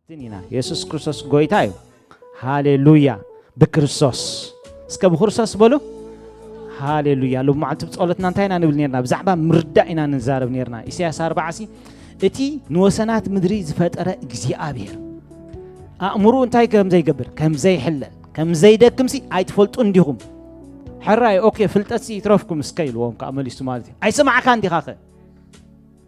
ኢና። የሱስ ክርስቶስ ጎይታ እዩ። ሃሌሉያ። ብክርስቶስ፣ እስከ ብክርስቶስ በሉ። ሃሌሉያ። ሎሚ መዓልቲ ብጸሎትና እንታይ ኢና ንብል ነርና? ብዛዕባ ምርዳእ ኢና ንዛረብ ነርና። ኢሳያስ ኣርባዓ ሲ፣ እቲ ንወሰናት ምድሪ ዝፈጠረ እግዚኣብሔር ኣእምሩ እንታይ ከም ዘይገብር፣ ከም ዘይሕለል፣ ከም ዘይደክምሲ ኣይትፈልጡ እንዲኹም። ሕራይ ኦኬ፣ ፍልጠትሲ ይትረፍኩም እስከ ኢልዎም ከዓ መሊሱ ማለት እዩ። ኣይሰማዕካ እንዲኻ ኸ?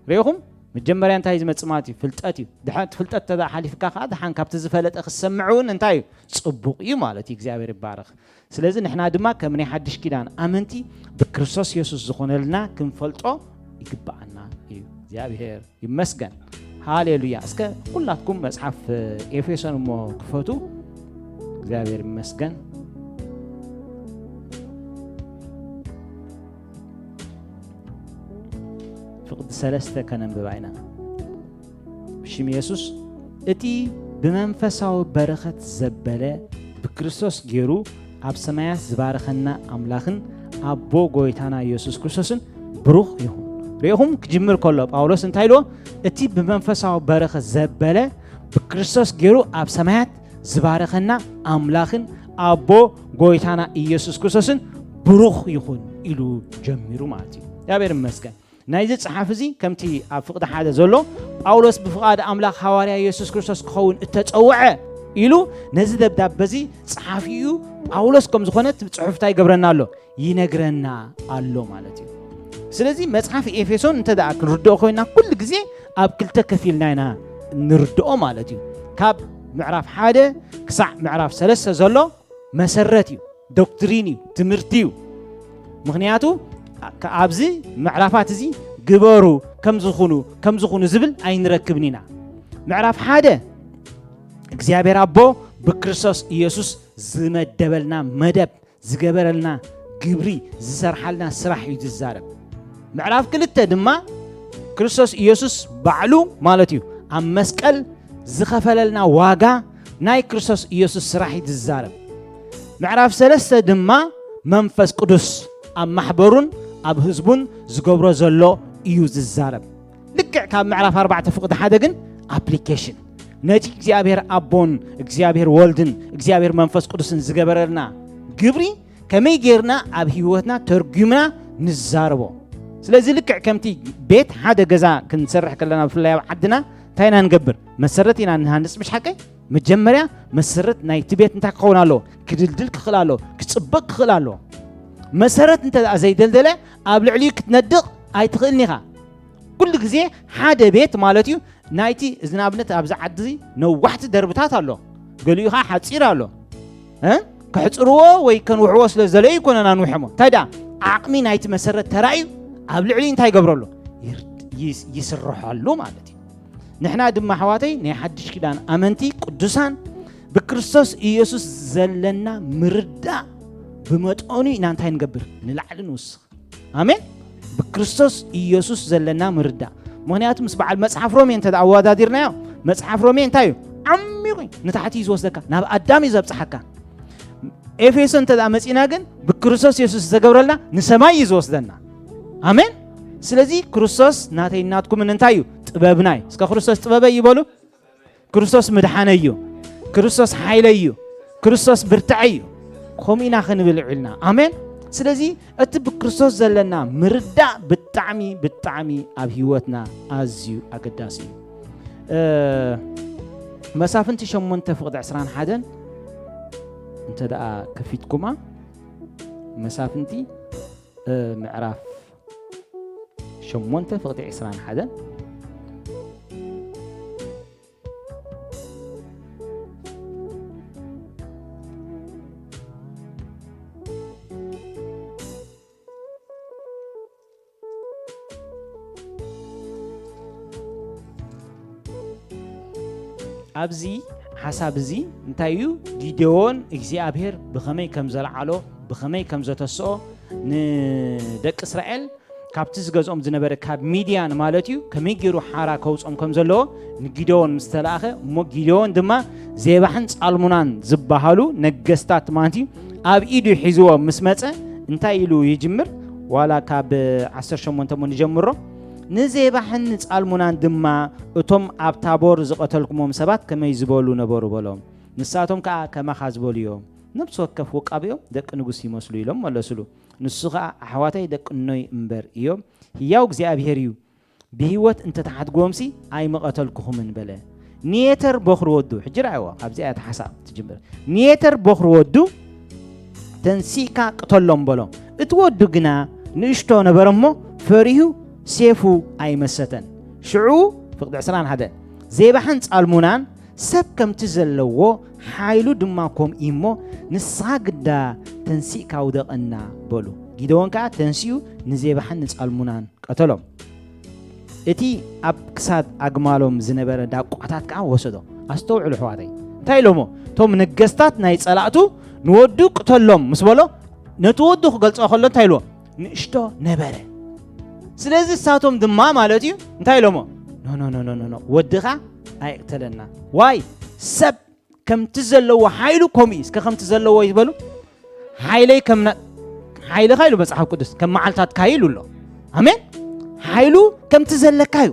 ሪኢኹም? መጀመርያ እንታይ ዝመጽእ ማለት እዩ? ፍልጠት እዩ። ድሓን እቲ ፍልጠት ተዳ ሓሊፍካ ከዓ ድሓን ካብቲ ዝፈለጠ ክሰምዕ እውን እንታይ እዩ? ጽቡቕ እዩ ማለት እዩ። እግዚኣብሔር ይባረኽ። ስለዚ ንሕና ድማ ከም ናይ ሓድሽ ኪዳን ኣመንቲ ብክርስቶስ የሱስ ዝኾነልና ክንፈልጦ ይግብኣና እዩ። እግዚኣብሔር ይመስገን። ሃሌሉያ። እስከ ኩላትኩም መጽሓፍ ኤፌሶን እሞ ክፈቱ። እግዚኣብሔር ይመስገን። ፍቕዲ ሰለስተ ከነንብባ ኢና። ብሽም የሱስ፣ እቲ ብመንፈሳዊ በረኸት ዘበለ ብክርስቶስ ገይሩ ኣብ ሰማያት ዝባረኸና ኣምላኽን ኣቦ ጎይታና የሱስ ክርስቶስን ብሩኽ ይኹን። ርኢኹም ክጅምር ከሎ ጳውሎስ እንታይ ኢልዎ? እቲ ብመንፈሳዊ በረኸት ዘበለ ብክርስቶስ ገይሩ ኣብ ሰማያት ዝባረኸና ኣምላኽን ኣቦ ጎይታና ኢየሱስ ክርስቶስን ብሩኽ ይኹን ኢሉ ጀሚሩ ማለት እዩ። እግዚኣብሔር ይመስገን። ናይዚ ጸሓፊ እዚ ከምቲ ኣብ ፍቕዲ ሓደ ዘሎ ጳውሎስ ብፍቓድ ኣምላኽ ሃዋርያ የሱስ ክርስቶስ ክኸውን እተጸውዐ ኢሉ ነዚ ደብዳበ እዚ ጸሓፊኡ ጳውሎስ ከም ዝኾነ እቲ ጽሑፍ እንታይ ይገብረና ኣሎ? ይነግረና ኣሎ ማለት እዩ። ስለዚ መጽሓፍ ኤፌሶን እንተ ደኣ ክንርድኦ ኮይና ኩሉ ግዜ ኣብ ክልተ ከፊልና ኢና ንርድኦ ማለት እዩ። ካብ ምዕራፍ ሓደ ክሳዕ ምዕራፍ ሰለስተ ዘሎ መሰረት እዩ፣ ዶክትሪን እዩ፣ ትምህርቲ እዩ። ምኽንያቱ ካ-፣ ኣብዚ ምዕራፋት እዚ ግበሩ፣ ከም ዝኹኑ፣ ከም ዝኹኑ ዝብል ኣይንረክብን ኢና። ምዕራፍ ሓደ እግዚኣብሔር ኣቦ ብክርስቶስ ኢየሱስ ዝመደበልና መደብ፣ ዝገበረልና ግብሪ፣ ዝሰርሓልና ስራሕ እዩ ዝዛረብ። ምዕራፍ ክልተ ድማ ክርስቶስ ኢየሱስ ባዕሉ ማለት እዩ ኣብ መስቀል ዝኸፈለልና ዋጋ ናይ ክርስቶስ ኢየሱስ ስራሕ እዩ ዝዛረብ። ምዕራፍ ሰለስተ ድማ መንፈስ ቅዱስ ኣብ ማሕበሩን ኣብ ህዝቡን ዝገብሮ ዘሎ እዩ ዝዛረብ። ልክዕ ካብ ምዕራፍ ኣርባዕተ ፍቕዲ ሓደ ግን ኣፕሊኬሽን ነቲ እግዚኣብሔር ኣቦን እግዚኣብሔር ወልድን እግዚኣብሔር መንፈስ ቅዱስን ዝገበረልና ግብሪ ከመይ ጌርና ኣብ ህይወትና ተርጉምና ንዛረቦ። ስለዚ ልክዕ ከምቲ ቤት ሓደ ገዛ ክንሰርሕ ከለና ብፍላይ ኣብ ዓድና እንታይ ኢና ንገብር? መሰረት ኢና ንሃንጽ፣ ምሽ ሓቀይ? መጀመርያ መሰረት ናይቲ ቤት እንታይ ክኸውን ኣለዎ? ክድልድል ክኽእል ኣለዎ፣ ክጽበቅ ክኽእል ኣለዎ። መሰረት እንተ ደኣ ዘይደልደለ ኣብ ልዕሊኡ ክትነድቕ ኣይትኽእልን ኢኻ። ኩሉ ግዜ ሓደ ቤት ማለት እዩ ናይቲ፣ እዚ ንኣብነት ኣብዚ ዓዲ እዚ ነዋሕቲ ደርብታት ኣሎ፣ ገሊኡ ኸዓ ሓጺር ኣሎ። እ? ከሕጽርዎ ወይ ከንውሕዎ ስለ ዘለዩ ይኮነን ኣንዊሖሞ። እንታይ ደኣ ዓቕሚ ናይቲ መሰረት ተራእዩ ኣብ ልዕሊኡ እንታይ ይገብረሉ? ይር-፣ ይስ-፣ ይስርሐሉ ማለት እዩ። ንሕና ድማ ኣሕዋተይ ናይ ሓድሽ ኪዳን ኣመንቲ ቅዱሳን ብክርስቶስ ኢየሱስ ዘለና ምርዳእ ብመጠኑ ኢና እንታይ ንገብር? ንላዕሊ ንውስኽ። ኣሜን። ብክርስቶስ ኢየሱስ ዘለና ምርዳእ። ምኽንያቱ ምስ በዓል መጽሓፍ ሮሜ እንተ ደኣ ኣወዳዲርናዮ፣ መጽሓፍ ሮሜ እንታይ እዩ? ዓሚቑ እዩ። ንታሕቲ እዩ ዝወስደካ። ናብ ኣዳም እዩ ዘብጽሓካ። ኤፌሶ እንተ ደኣ መጺእና ግን ብክርስቶስ የሱስ ዝተገብረልና ንሰማይ እዩ ዝወስደና። ኣሜን። ስለዚ ክርስቶስ ናተይ ናትኩምን እንታይ እዩ? ጥበብና እዩ። እስከ ክርስቶስ ጥበበይ ይበሉ። ክርስቶስ ምድሓነይ እዩ። ክርስቶስ ሓይለይ እዩ። ክርስቶስ ብርታዐይ እዩ። ከምኡ ኢና ክንብል ውዒልና። ኣሜን። ስለዚ እቲ ብክርስቶስ ዘለና ምርዳእ ብጣዕሚ፣ ብጣዕሚ ኣብ ህይወትና ኣዝዩ ኣገዳሲ እዩ። እ፣ መሳፍንቲ ሸሞንተ ፍቕዲ ዕስራን ሓደን እንተ ደኣ ከፊትኩማ፣ መሳፍንቲ፣ እ፣ ምዕራፍ ሸሞንተ ፍቕዲ ዕስራን ሓደን። ኣብዚ ሓሳብ እዚ እንታይ እዩ? ጊዴዎን እግዚኣብሔር ብኸመይ ከም ዘልዓሎ፣ ብኸመይ ከም ዘተስኦ ንደቂ እስራኤል ካብቲ ዝገዝኦም ዝነበረ ካብ ሚድያን ማለት እዩ፣ ከመይ ገይሩ ሓራ ከውጾም ከም ዘለዎ ንጊዴዎን ምስ ተላእኸ፣ እሞ ጊዴዎን ድማ ዜባሕን ጻልሙናን ዝበሃሉ ነገስታት ማለት እዩ፣ ኣብ ኢዱ ሒዝዎ ምስ መጸ፣ እንታይ ኢሉ ይጅምር? ዋላ ካብ ዓሰርተ ሸሞንተ እሞ ንጀምሮ። ንዜባሕን ንጻልሙናን ድማ እቶም ኣብ ታቦር ዝቐተልኩሞም ሰባት ከመይ ዝበሉ ነበሩ በሎም። ንሳቶም ከኣ ከማኻ ዝበሉ እዮም። ነፍሲ ወከፍ ውቃቢኦም ደቂ ንጉስ ይመስሉ ኢሎም መለሱሉ። ንሱ ኸኣ ኣሕዋተይ ደቂ እኖይ እምበር እዮም፣ ህያው እግዚኣብሔር እዩ፣ ብህይወት እንተተሓድግዎምሲ ኣይምቐተልኩኹምን በለ። ንየተር በኹሪ ወዱ፣ ሕጂ ረኣይዎ፣ ካብዚኣ እያ እታ ሓሳብ ትጅምር። ንየተር በኹሪ ወዱ ተንሲእካ ቅተሎም በሎ። እቲ ወዱ ግና ንእሽቶ ነበረ እሞ ፈሪሁ ሴፉ ኣይመሰተን። ሽዑ ፍቕዲ ዕስራን ሓደ ዜባሕን ጻልሙናን ሰብ ከምቲ ዘለዎ ሓይሉ ድማ ከምኡ እሞ ንስኻ ግዳ ተንሲእካ ውደቐና በሉ። ጊደዎን ከኣ ተንሲኡ ንዜባሕን ንጻልሙናን ቀተሎም። እቲ ኣብ ክሳድ ኣግማሎም ዝነበረ ዳቋታት ከኣ ወሰዶ። ኣስተውዕሉ ኣሕዋተይ። እንታይ ኢሎሞ? እቶም ነገስታት ናይ ጸላእቱ ንወዱ ቅተሎም ምስ በሎ ነቲ ወዱ ክገልጾ ከሎ እንታይ ኢልዎ? ንእሽቶ ነበረ። ስለዚ እሳቶም ድማ ማለት እዩ እንታይ ኢሎሞ? ኖ ኖ ኖ ኖ ኖ ኖ ወድኻ ኣይቅተለና። ዋይ ሰብ ከምቲ ዘለዎ ሓይሉ ከምኡ እዩ። እስከ ከምቲ ዘለዎ ይበሉ። ሓይለይ ከም ና- ሓይልኻ ኢሉ መጽሓፍ ቅዱስ ከም መዓልታትካ ኢሉ ኣሎ። ኣሜን። ሓይሉ ከምቲ ዘለካ እዩ፣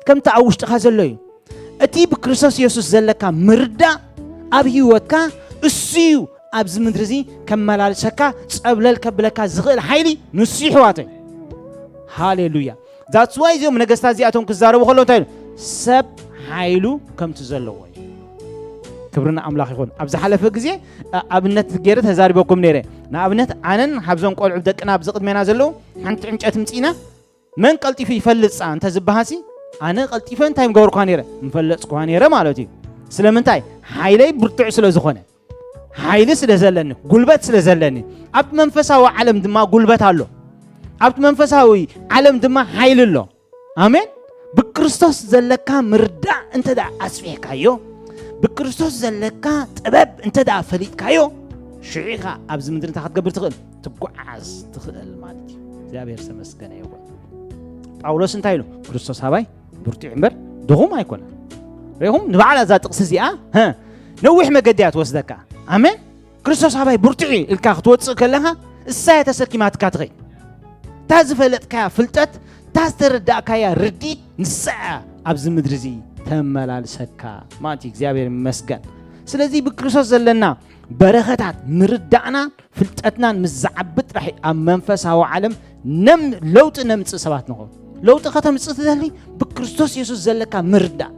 ከምቲ ኣብ ውሽጥኻ ዘሎ እዩ። እቲ ብክርስቶስ የሱስ ዘለካ ምርዳእ ኣብ ህይወትካ እሱ እዩ ኣብዚ ምድሪ እዚ ከመላልሰካ ጸብለል ከብለካ ዝኽእል ሓይሊ ንሱ ይሕዋተይ። ሃሌሉያ። That's why እዚኦም ነገስታት እዚኣቶም ክዛረቡ ከለዉ እንታይ ኢሉ? ሰብ ሓይሉ ከምቲ ዘለዎ እዩ። ክብሪ ንኣምላኽ ይኹን። ኣብ ዝሓለፈ ግዜ ኣ- ኣብነት ገይረ ተዛሪበኩም ነይረ። ንኣብነት ኣነን ሓብዞም ቆልዑ ደቅና ኣብዚ ቅድሜና ዘለዉ ሓንቲ ዕንጨት ምጺና መን ቀልጢፉ ይፈልጥ ጻ እንተ ዝበሃሲ ኣነ ቀልጢፈ እንታይ ምገበርኳ ነይረ? ምፈለጽኳ ነይረ ማለት እዩ። ስለምንታይ? ሓይለይ ብርቱዕ ስለ ዝኾነ፣ ሓይሊ ስለ ዘለኒ፣ ጉልበት ስለ ዘለኒ፣ ኣብቲ መንፈሳዊ ዓለም ድማ ጉልበት ኣሎ። ኣብቲ መንፈሳዊ ዓለም ድማ ሓይሊ ኣሎ። ኣሜን። ብክርስቶስ ዘለካ ምርዳእ እንተ ደኣ ኣስፊሕካዮ፣ ብክርስቶስ ዘለካ ጥበብ እንተ ደኣ ፈሊጥካዮ፣ ሽዑ ኢኻ ኣብዚ ምድሪ እንታይ ክትገብር ትኽእል? ትጓዓዝ ትኽእል ማለት እዩ። እግዚኣብሔር ዝተመስገነ ይኹን። ጳውሎስ እንታይ ኢሉ? ክርስቶስ ኣባይ ብርቱዕ እምበር ድኹም ኣይኮነን። ሪኹም ንባዕላ እዛ ጥቕሲ እዚኣ ሀ፣ ነዊሕ መገዲ እያ ትወስደካ። ኣሜን። ክርስቶስ ኣባይ ብርቱዕ እዩ ኢልካ ክትወፅእ ከለኻ እሳ እያ ተሰኪማትካ ትኸይድ። እታ ዝፈለጥካያ ፍልጠት፣ እታ ዝተረዳእካያ ርድኢት ንሳ እያ ኣብዚ ምድሪ እዚ ተመላልሰካ ማለት እዩ። እግዚኣብሔር ይመስገን። ስለዚ ብክርስቶስ ዘለና በረኸታት ምርዳእና ፍልጠትናን ምስ ዝዓቢ ጥራሕ ኣብ መንፈሳዊ ዓለም ነም ለውጢ ነምጽእ ሰባት ንኸውን። ለውጢ ከተምጽእ ትደሊ ብክርስቶስ የሱስ ዘለካ ምርዳእ።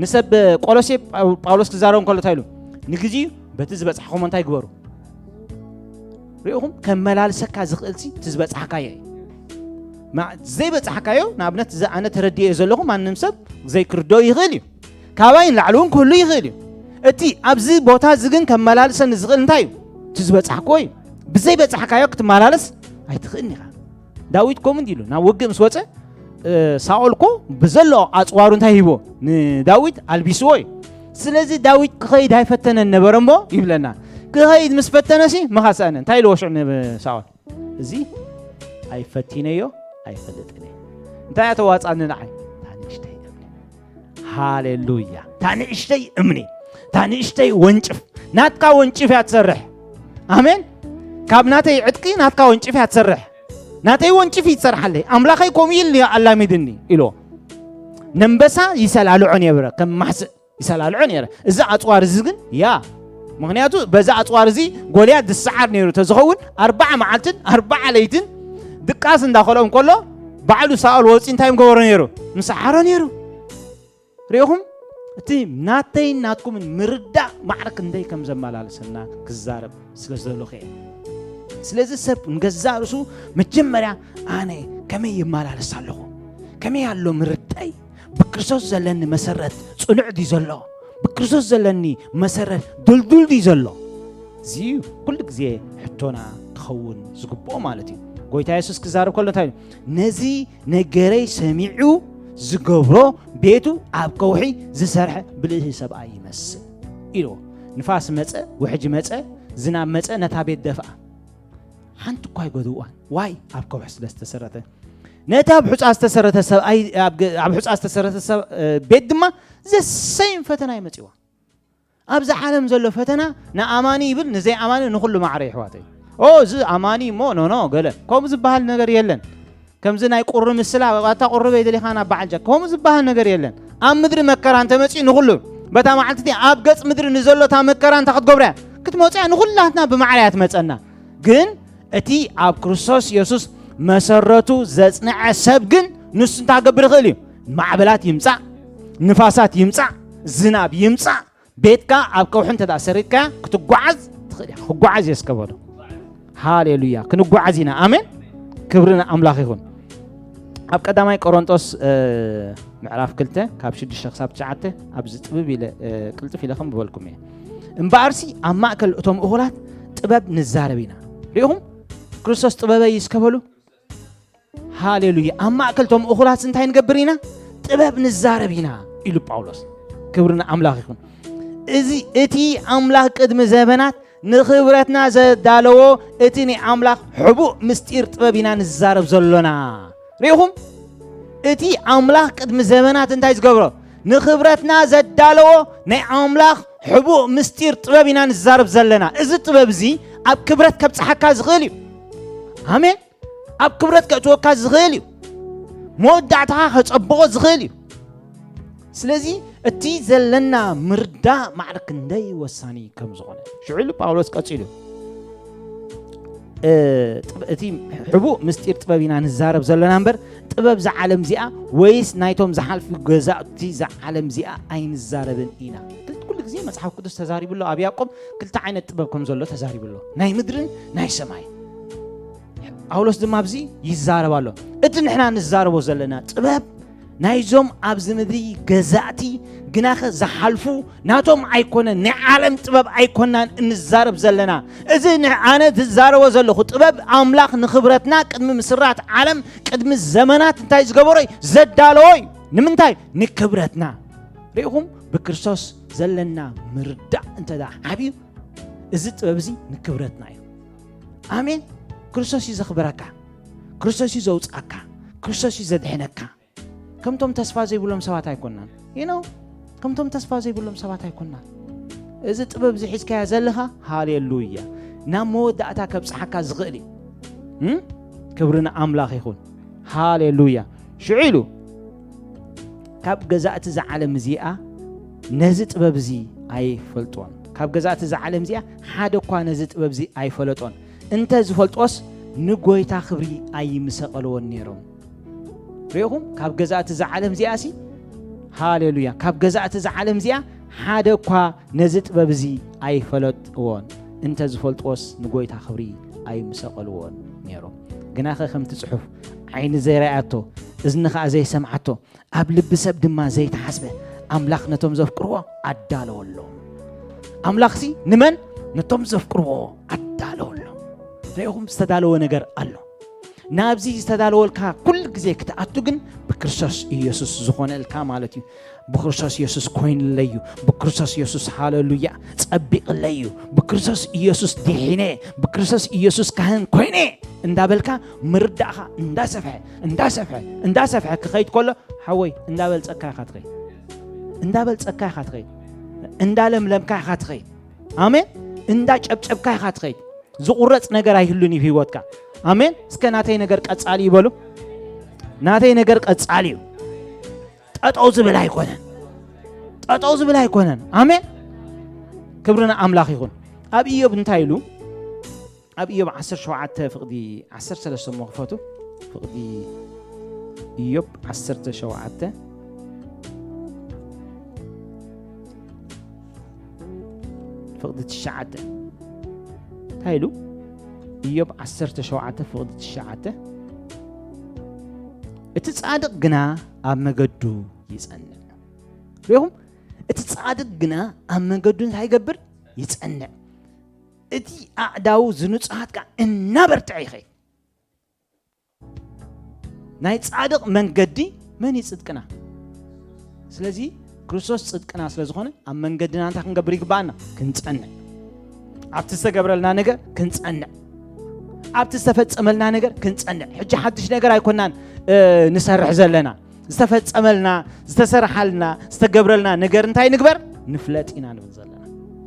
ንሰብ ቆሎሴ ጳው- ጳውሎስ ክዛረብ እንከሎ እንታይ ኢሉ? ንግዜኡ በቲ ዝበጻሕኹሞ እንታይ ግበሩ? ሪኢኹም ከመላልሰካ ዝኽእልሲ እቲ ዝበጻሕካዮ እዩ። ማ- ዘይበጻሕካዮ ንኣብነት እዚ ኣነ ተረዲኤ ዘለኹ ማንም ሰብ ዘይክርዶ ይኽእል እዩ። ካባይ ንላዕሊ እውን ክህሉ ይኽእል እዩ። እቲ ኣብዚ ቦታ እዚ ግን ከመላልሰኒ ዝኽእል እንታይ እዩ? እቲ ዝበጻሕክዎ እዩ። ብዘይበጻሕካዮ ክትመላለስ ኣይትኽእልን ኢኻ። ዳዊት ከምኡ እንዲ ኢሉ ናብ ውግእ ምስ ወፀ እ፣ ሳኦል እኮ ብዘሎ ኣፅዋሩ እንታይ ሂቦ ንዳዊት ኣልቢስዎ እዩ። ስለዚ ዳዊት ክኸይድ ኣይፈተነን ነበረ እሞ ይብለና። ክኸይድ ምስ ፈተነሲ ምኻሰኣነ እንታይ ኢልዎ ሽዑ ንሳኦል? እዚ ኣይፈቲነዮ ኣይፈልጥን እየ። እንታይ እያ ተዋፃኒ ንዓይ? እታ ንእሽተይ እምኒ። ሃሌሉያ። እታ ንእሽተይ እምኒ፣ እታ ንእሽተይ ወንጭፍ፣ ናትካ ወንጭፍ እያ ትሰርሕ። ኣሜን። ካብ ናተይ ዕጥቂ ናትካ ወንጭፍ እያ ትሰርሕ። ናተይ ወንጭፍ ይትሰርሓለይ፣ ኣምላኸይ ከምኡ ኢል ኣላሚድኒ ኢሎ። ነንበሳ ይሰላልዖ ነበረ፣ ከም ማሕስእ ይሰላልዖ ነረ። እዚ ኣፅዋር እዚ ግን ያ ምክንያቱ በዚ ኣፅዋር እዚ ጎልያድ ዝሰዓር ነይሩ ተዝኸውን ኣርባዓ መዓልትን ኣርባዓ ለይትን ድቃስ እንዳኸልኦም ከሎ ባዕሉ ሳኦል ወፂ እንታይ ምገበሮ ነይሩ? ምሰዓሮ ነይሩ። ሪኢኹም እቲ ናተይ ናትኩምን ምርዳእ ማዕረ ክንደይ ከም ዘመላልሰና ክዛረብ ስለ ዘለኹ እየ። ስለዚ ሰብ ንገዛእ ርእሱ መጀመርያ ኣነ ከመይ ይመላለስ ኣለኹ? ከመይ ኣሎ ምርዳይ? ብክርስቶስ ዘለኒ መሰረት ጽኑዕ ድዩ ዘሎ? ብክርስቶስ ዘለኒ መሰረት ድልዱል ድዩ ዘሎ? እዚ ኩሉ ግዜ ሕቶና ክኸውን ዝግብኦ ማለት እዩ። ጎይታ የሱስ ክዛረብ ከሎ እንታይ ኢሉ? ነዚ ነገረይ ሰሚዑ ዝገብሮ ቤቱ ኣብ ከውሒ ዝሰርሐ ብልህ ሰብኣይ ይመስል ኢልዎ። ንፋስ መጸ፣ ውሕጅ መጸ፣ ዝናብ መጸ፣ ነታ ቤት ደፍኣ። ሓንቲ እኳ ኣይጎድእዋን። ዋይ ኣብ ከውሒ ስለ ዝተሰረተ። ነቲ ኣብ ሑጻ ዝተሰረተ ሰብኣይ ኣብ ገ- ኣብ ሑጻ ዝተሰረተ ሰብ እ፣ ቤት ድማ ዘሰይም ፈተና ይመጽዋ። ኣብዚ ዓለም ዘሎ ፈተና ንኣማኒ ይብል ንዘይ ኣማኒ ንኹሉ ማዕረ ይሕዋተይ። ኦ እዚ ኣማኒ እሞ ኖ ኖ ገለ ከምኡ ዝበሃል ነገር የለን። ከምዚ ናይ ቁሪ ምስላ፣ "ኣታ ቁርበይ ደሊኻ ናብ በዓል ጃክ?" ከምኡ ዝበሃል ነገር የለን። ኣብ ምድሪ መከራ እንተመጺኡ ንኹሉ፣ በታ መዓልቲ እቲኣ ኣብ ገጽ ምድሪ ንዘሎ እታ መከራ እንታይ ክትገብሮ እያ? ክትመጽእ እያ። ንኹላትና ብማዕረ እያ ትመጸና። ግን እቲ ኣብ ክርስቶስ የሱስ መሰረቱ ዘጽንዐ ሰብ ግን ንሱ እንታይ ክገብር ይኽእል እዩ? ማዕበላት ይምጻእ፣ ንፋሳት ይምጻእ፣ ዝናብ ይምጻእ፣ ቤትካ ኣብ ከውሒ እንተ ደኣ ሰሪትካያ ክትጓዓዝ ትኽእል እያ። ክጓዓዝ እየ እስከ በሉ። ሃሌሉያ። ክንጓዓዝ ኢና። ኣሜን። ክብሪ ንኣምላኽ ይኹን። ኣብ ቀዳማይ ቆሮንጦስ፣ እ፣ ምዕራፍ ክልተ ካብ ሽዱሽተ ክሳብ ትሽዓተ ኣብዚ ጥብብ ኢለ፣ እ፣ ቅልጥፍ ኢለ ከም ዝበልኩም እየ። እምበኣርሲ ኣብ ማእከል እቶም እኹላት ጥበብ ንዛረብ ኢና። ሪኢኹም? ክርስቶስ ጥበበይ እስከ በሉ። ሃሌሉያ። ኣብ ማእከል እቶም እኹላት እንታይ ንገብር ኢና? ጥበብ ንዛረብ ኢና ኢሉ ጳውሎስ። ክብሪ ንኣምላኽ ይኹን። እዚ እቲ ኣምላኽ ቅድሚ ዘመናት ንኽብረትና ዘዳለዎ እቲ ናይ ኣምላኽ ሕቡእ ምስጢር ጥበብ ኢና ንዛረብ ዘሎና። ሪኢኹም? እቲ ኣምላኽ ቅድሚ ዘመናት እንታይ ዝገብሮ? ንኽብረትና ዘዳለዎ ናይ ኣምላኽ ሕቡእ ምስጢር ጥበብ ኢና ንዛረብ ዘለና። እዚ ጥበብ እዚ ኣብ ክብረት ከብጽሓካ ዝኽእል እዩ። ኣሜን። ኣብ ክብረት ከእትወካ ዝኽእል እዩ። መወዳእታኻ ከጸብቖ ዝኽእል እዩ። ስለዚ እቲ ዘለና ምርዳእ ማዕረ ክንደይ ወሳኒ ከም ዝኾነ ሽዑ ኢሉ ጳውሎስ ቀጺሉ፣ እ፣ ጥብ-፣ እቲ ሕቡእ ምስጢር ጥበብ ኢና ንዛረብ ዘለና እምበር ጥበብ እዛ ዓለም እዚኣ ወይስ ናይቶም ዝሓልፉ ገዛእቲ እዛ ዓለም እዚኣ ኣይንዛረብን ኢና። ክል-፣ ኩሉ ግዜ መጽሓፍ ቅዱስ ተዛሪቡ ኣሎ። ኣብ ያዕቆብ ክልተ ዓይነት ጥበብ ከም ዘሎ ተዛሪቡ ኣሎ። ናይ ምድርን ናይ ሰማይ። ጳውሎስ ድማ ኣብዚ ይዛረብ ኣሎ። እቲ ንሕና ንዛረቦ ዘለና ጥበብ ናይዞም ኣብዚ ምድሪ ገዛእቲ ግናኸ ዝሓልፉ ናቶም ኣይኮነን፣ ናይ ዓለም ጥበብ ኣይኮናን እንዛረብ ዘለና። እዚ ን-፣ ኣነ ዝዛረቦ ዘለኹ ጥበብ ኣምላኽ ንኽብረትና ቅድሚ ምስራት ዓለም፣ ቅድሚ ዘመናት እንታይ ዝገበሮ እዩ? ዘዳለዎ እዩ። ንምንታይ? ንክብረትና። ርኢኹም? ብክርስቶስ ዘለና ምርዳእ እንተ ደኣ ዓብዩ፣ እዚ ጥበብ እዚ ንክብረትና እዩ። ኣሜን። ክርስቶስ እዩ ዘኽብረካ። ክርስቶስ እዩ ዘውጽኣካ። ክርስቶስ እዩ ዘድሕነካ። ከምቶም ተስፋ ዘይብሎም ሰባት ኣይኮናን። You know? ከምቶም ተስፋ ዘይብሎም ሰባት ኣይኮናን። እዚ ጥበብ እዚ ሒዝካዮ ዘለኻ፣ ሃሌሉያ፣ ናብ መወዳእታ ከብጽሓካ ዝኽእል እዩ። እም? ክብሪ ንኣምላኽ ይኹን። ሃሌሉያ። ሽዑ ኢሉ፣ ካብ ገዛእቲ እዛ ዓለም እዚኣ ነዚ ጥበብ እዚ ኣይፈልጦን። ካብ ገዛእቲ እዛ ዓለም እዚኣ ሓደ እኳ ነዚ ጥበብ እዚ ኣይፈለጦን። እንተ ዝፈልጦስ ንጎይታ ክብሪ ኣይምሰቐልዎን ነይሮም። ርኢኹም? ካብ ገዛእቲ እዛ ዓለም እዚኣ ሲ፣ ሃሌሉያ፣ ካብ ገዛእቲ እዛ ዓለም እዚኣ ሓደ እኳ ነዚ ጥበብ እዚ ኣይፈለጥዎን። እንተ ዝፈልጥዎስ ንጎይታ ክብሪ ኣይምሰቐልዎን ነይሮም። ግናኸ ከምቲ ጽሑፍ፣ ዓይኒ ዘይረኣያቶ፣ እዝኒ ኸኣ ዘይሰምዓቶ፣ ኣብ ልቢ ሰብ ድማ ዘይተሓስበ፣ ኣምላኽ ነቶም ዘፍቅርዎ ኣዳለወሎም። ኣምላኽሲ ንመን? ነቶም ዘፍቅርዎ ኣዳለወሎም። ርኢኹም? ዝተዳለወ ነገር ኣሎ። ናብዚ ዝተዳለወልካ ኩሉ ግዜ ክትኣቱ ግን ብክርስቶስ ኢየሱስ ዝኾነልካ ማለት እዩ። ብክርስቶስ ኢየሱስ ኮይንለይ እዩ። ብክርስቶስ ኢየሱስ ሃሌሉያ ጸቢቕለይ እዩ። ብክርስቶስ ኢየሱስ ድሒነ፣ ብክርስቶስ ኢየሱስ ካህን ኮይነ እንዳበልካ ምርዳእኻ እንዳሰፍሐ፣ እንዳሰፍሐ፣ እንዳሰፍሐ ክኸይድ ከሎ፣ ሓወይ፣ እንዳበልጸካ ኢኻ ትኸይድ። እንዳበልጸካ ኢኻ ትኸይድ። እንዳለምለምካ ኢኻ ትኸይድ። ኣሜን። እንዳጨብጨብካ ኢኻ ትኸይድ። ዝቑረጽ ነገር ኣይህሉን እዩ ህይወትካ። ኣሜን። እስከ ናተይ ነገር ቀጻሊ ይበሉ። ናተይ ነገር ቀጻሊ እዩ። ጠጠው ዝብል ኣይኮነን። ጠጠው ዝብል ኣይኮነን። ኣሜን። ክብሪ ንኣምላኽ ይኹን። ኣብ ኢዮብ እንታይ ኢሉ? ኣብ ኢዮብ ዓሰርተ ሸውዓተ ፍቕዲ ዓሰርተ ሰለስተ እሞ ክፈቱ። ፍቕዲ ኢዮብ ዓሰርተ ሸውዓተ ፍቕዲ ትሽዓተ እንታይ ኢሉ? ኢዮብ ዓሰርተ ሸውዓተ ፍቕዲ ትሽዓተ፣ "እቲ ጻድቕ ግና ኣብ መገዱ ይጸንዕ።" ርኢኹም? "እቲ ጻድቕ ግና ኣብ መገዱ እንታይ ይገብር? ይጸንዕ። እቲ ኣእዳዉ ዝንጹሃት ከኣ እናበርትዐ ይኸይድ።" ናይ ጻድቕ መንገዲ መን እዩ ጽድቅና? ስለዚ ክርስቶስ ጽድቅና ስለ ዝኾነ ኣብ መንገድና እንታይ ክንገብር ይግባኣና? ክንጸንዕ። ኣብቲ ዝተገብረልና ነገር ክንጸንዕ። ኣብቲ ዝተፈጸመልና ነገር ክንጸንዕ። ሕጂ ሓድሽ ነገር ኣይኮናን፣ እ፣ ንሰርሕ ዘለና። ዝተፈጸመልና፣ ዝተሰርሓልና፣ ዝተገብረልና ነገር እንታይ ንግበር? ንፍለጥ ኢና ንብል ዘለና።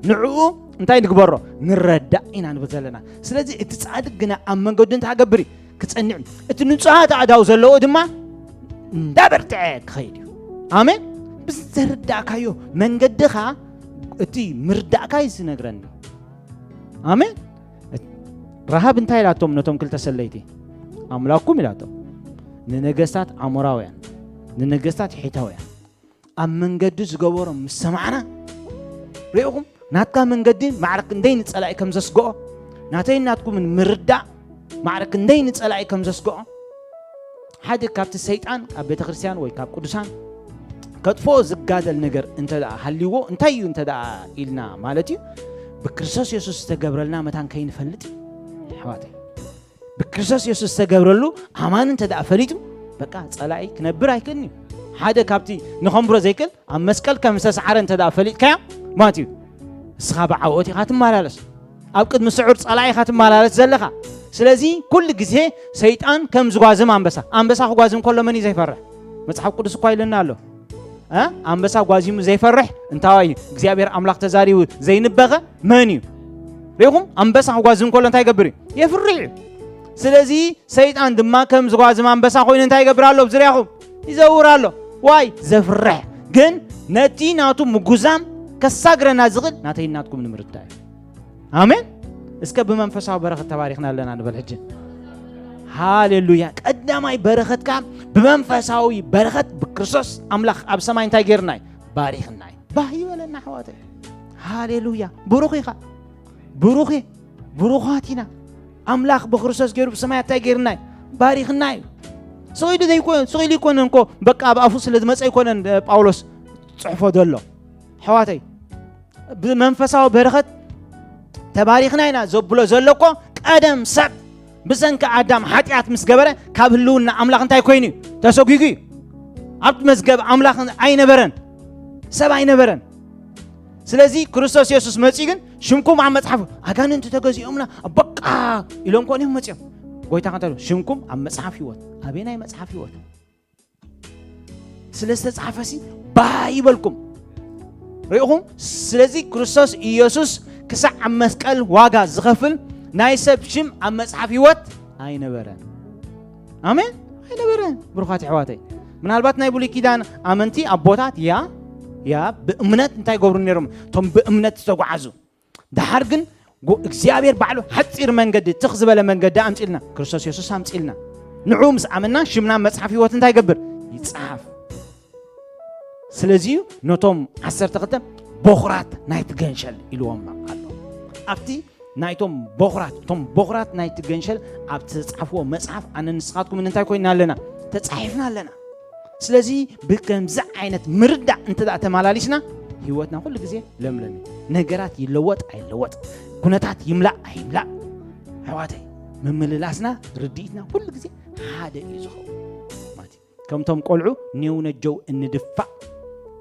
ንዕኡ እንታይ ንግበሮ? ንረዳእ ኢና ንብል ዘለና። ስለዚ እቲ ጻድቕ ግና ኣብ መንገዱ እንታይ ክገብር እዩ? ክጸንዕ እዩ። እቲ ንጹሃት ኣእዳው ዘለዎ ድማ እንዳበርትዐ ክኸይድ እዩ። ኣሜን። ብዝተረዳእካዮ መንገድኻ እቲ ምርዳእካ እዩ ዝነግረኒ። ኣሜን። ረሃብ እንታይ ኢላቶም ነቶም ክልተ ሰለይቲ? ኣምላኩም ኢላቶም። ንነገስታት ኣሞራውያን፣ ንነገስታት ሒታውያን ኣብ መንገዲ ዝገበሮም ምስ ሰማዕና፣ ርኢኹም፣ ናትካ መንገዲ ማዕረ ክንደይ ንጸላኢ ከም ዘስግኦ፣ ናተይን ናትኩምን ምርዳእ ማዕረ ክንደይ ንጸላኢ ከም ዘስግኦ። ሓደ ካብቲ ሰይጣን ካብ ቤተ ክርስቲያን ወይ ካብ ቅዱሳን ከጥፍኦ ዝጋደል ነገር እንተ ደኣ ሃልይዎ፣ እንታይ እዩ እንተ ደኣ ኢልና ማለት እዩ? ብክርስቶስ የሱስ ዝተገብረልና መታን ከይንፈልጥ እዩ፣ ኣሕዋተይ። ብክርስቶስ የሱስ ዝተገብረሉ ኣማን እንተ ደኣ ፈሊጡ፣ በቃ ጸላኢ ክነብር ኣይክእልን እዩ። ሓደ ካብቲ ንኸንብሮ ዘይክእል፣ ኣብ መስቀል ከም ዝተሰዓረ እንተ ደኣ ፈሊጥካዮ ማለት እዩ፣ እስኻ ብዓወት ኢኻ ትመላለስ። ኣብ ቅድሚ ስዑር ጸላኢ ኢኻ ትመላለስ ዘለኻ። ስለዚ ኩሉ ግዜ ሰይጣን ከም ዝጓዝም ኣንበሳ፣ ኣንበሳ ክጓዝም ከሎ መን እዩ ዘይፈርሕ? መጽሓፍ ቅዱስ እኳ ኢለና ኣሎ። እ? ኣንበሳ ጓዚሙ ዘይፈርሕ እንታይ እዩ? እግዚኣብሔር ኣምላኽ ተዛሪቡ ዘይንበኸ መን እዩ? ርኢኹም? ኣንበሳ ክጓዝም ከሎ እንታይ ይገብር እዩ? የፍርሕ እዩ። ስለዚ ሰይጣን ድማ ከም ዝጓዝም ኣንበሳ ኮይኑ እንታይ ይገብር ኣሎ? ኣብ ዙርያኹም ይዘውር ኣሎ። ዋይ ዘፍርሕ። ግን ነቲ ናቱ ምጉዛም ከሳግረና ዝኽእል ናተይ ናትኩም ንምርዳእ እዩ። ኣሜን። እስከ ብመንፈሳዊ በረኸት ተባሪኽና ኣለና ንበል ሕጂ። ሃሌሉያ። ቀዳማይ በረኸትካ ብመንፈሳዊ በረኸት ብክርስቶስ ኣምላኽ ኣብ ሰማይ እንታይ ጌርና እዩ? ባሪኽና እዩ። ባህ ይበለና ኣሕዋተይ። ሃሌሉያ። ብሩኽ ኢኻ። ብሩኽ እየ። ብሩኻት ኢና። ኣምላኽ ብክርስቶስ ገይሩ ብሰማይ እንታይ ጌርና እዩ? ባሪኽና እዩ። ስቕ ኢሉ ዘይኮነ፣ ስቕ ኢሉ ይኮነን እኮ፣ በቃ ኣብ ኣፉ ስለ ዝመጸ ኣይኮነን፣ እ፣ ጳውሎስ ጽሕፎ ዘሎ። ኣሕዋተይ፣ ብመንፈሳዊ በረኸት ተባሪኽና ኢና ዘብሎ ዘሎ እኮ፣ ቀደም ሰብ ብሰንኪ ኣዳም ሓጢኣት ምስ ገበረ፣ ካብ ህልውና ኣምላኽ እንታይ ኮይኑ እዩ? ተሰጒጉ እዩ። ኣብ መዝገብ ኣምላኽ ኣይነበረን፣ ሰብ ኣይነበረን። ስለዚ ክርስቶስ የሱስ መጺኡ ግን፣ "ሽምኩም ኣብ መጽሓፍ ኣጋንንቲ ተገዚኦምና፣ በቃ" ኢሎም ኮን እዮም መጺኦም። ጎይታ ከንታ ኢሉ፣ "ሽምኩም ኣብ መጽሓፍ ህይወት፣ ኣበየናይ መጽሓፍ ህይወት?" ስለ ዝተጻሕፈሲ ባህ ይበልኩም። ርኢኹም? ስለዚ ክርስቶስ ኢየሱስ ክሳዕ ኣብ መስቀል ዋጋ ዝኸፍል ናይ ሰብ ሽም ኣብ መጽሓፍ ህይወት ኣይነበረን። ኣሜን? ኣይነበረን። ብሩኻት ኣሕዋተይ። ምናልባት ናይ ብሉይ ኪዳን ኣመንቲ ኣቦታት፣ ያ፣ ያ፣ ብእምነት እንታይ ይገብሩ ነይሮም? እቶም ብእምነት ዝተጓዓዙ። ደሓር ግን ጎ-፣ እግዚኣብሔር ባዕሉ ሓጺር መንገዲ፣ ትኽ ዝበለ መንገዲ ኣምጺልና፣ ክርስቶስ የሱስ ኣምጺልና። ንዑ ምስ ኣመና ሽምና መጽሓፍ ህይወት እንታይ ይገብር? ይጽሓፍ። ስለዚ እዩ ነቶም ዓሰርተ ክልተ በኹራት ናይቲ ገንሸል ኢልዎም ኣሎ። ኣብቲ ናይቶም በኹራት፣ እቶም በኹራት ናይቲ ገንሸል ኣብ ዝተጻሕፍዎ መጽሓፍ ኣነ ንስኻትኩም እንታይ ኮይና ኣለና? ተጻሒፍና ኣለና። ስለዚ ብከምዚ ዓይነት ምርዳእ እንተ ደኣ ተመላሊስና፣ ህይወትና ኩሉ ግዜ ለምለም እዩ። ነገራት ይለወጥ ኣይለወጥ፣ ኩነታት ይምላእ ኣይምላእ፣ ኣሕዋተይ፣ ምምልላስና፣ ርድኢትና ኩሉ ግዜ ሓደ እዩ ዝኸውን ማለት እዩ። ከምቶም ቆልዑ ኔው ነጀው እንድፋእ፣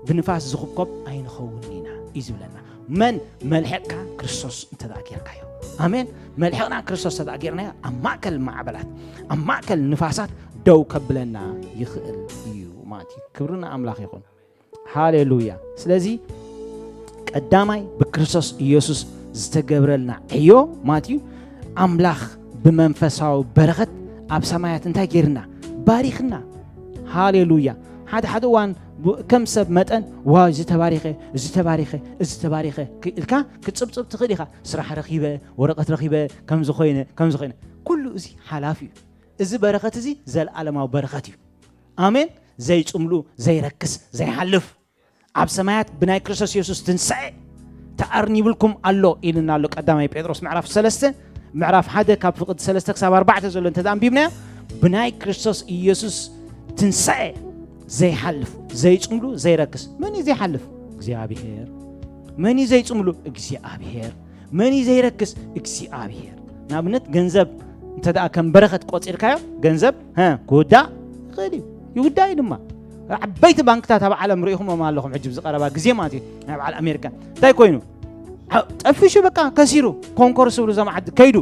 ብንፋስ ዝኹብኮብ ኣይንኸውን ኢና እዩ ዝብለና። መን? መልሕቕካ ክርስቶስ እንተ ደኣ ጌርካዮ። ኣሜን። መልሕቕና ክርስቶስ እንተ ደኣ ጌርናዮ፣ ኣብ ማእከል ማዕበላት፣ ኣብ ማእከል ንፋሳት ደው ከብለና ይኽእል እዩ ማለት እዩ። ክብሪ ንኣምላኽ ይኹን። ሃሌሉያ። ስለዚ ቀዳማይ ብክርስቶስ ኢየሱስ ዝተገብረልና ዕዮ ማለት እዩ፣ ኣምላኽ ብመንፈሳዊ በረኸት ኣብ ሰማያት እንታይ ጌርና? ባሪኽና። ሃሌሉያ። ሓደ ሓደ እዋን ብ-፣ ከም ሰብ መጠን፣ "ዋው፣ እዚ ተባሪኸ፣ እዚ ተባሪኸ፣ እዚ ተባሪኸ" ክ-፣ ኢልካ ክትጽብጽብ ትኽእል ኢኻ። "ስራሕ ረኺበ፣ ወረቐት ረኺበ፣ ከምዚ ኮይነ፣ ከምዚ ኮይነ።" ኩሉ እዚ ሓላፊ እዩ። እዚ በረኸት እዚ ዘለኣለማዊ በረኸት እዩ። ኣሜን። ዘይጽምሉ፣ ዘይረክስ፣ ዘይሓልፍ፣ ኣብ ሰማያት ብናይ ክርስቶስ የሱስ ትንሳኤ ተኣርኒብልኩም ኣሎ ኢልና ኣሎ። ቀዳማይ ጴጥሮስ ምዕራፍ ሰለስተ፣ ምዕራፍ ሓደ ካብ ፍቕዲ ሰለስተ ክሳብ ኣርባዕተ ዘሎ እንተ ኣንቢብናዮ፣ ብናይ ክርስቶስ ኢየሱስ ትንሳኤ ዘይሓልፍ፣ ዘይጽምሉ፣ ዘይረክስ። መን እዩ ዘይሓልፍ? እግዚኣብሔር። መን እዩ ዘይጽምሉ? እግዚኣብሔር። መን እዩ ዘይረክስ? እግዚኣብሔር። ንኣብነት ገንዘብ እንተ ደኣ ከም በረኸት ቆጺርካዮ፣ ገንዘብ፣ ሀ፣ ክውዳእ ይኽእል እዩ። ይውዳእ እዩ ድማ። ዓበይቲ ባንክታት ኣብ ዓለም ርኢኹሞም ኣለኹም፣ ሕጂ ኣብዚ ቀረባ ግዜ ማለት እዩ፣ ናይ በዓል ኣሜሪካ። እንታይ ኮይኑ? አ-፣ ጠፊሹ፣ በቃ ከሲሩ፣ ኮንኮርስ ዝብሉ እዞም ዓዲ ከይዱ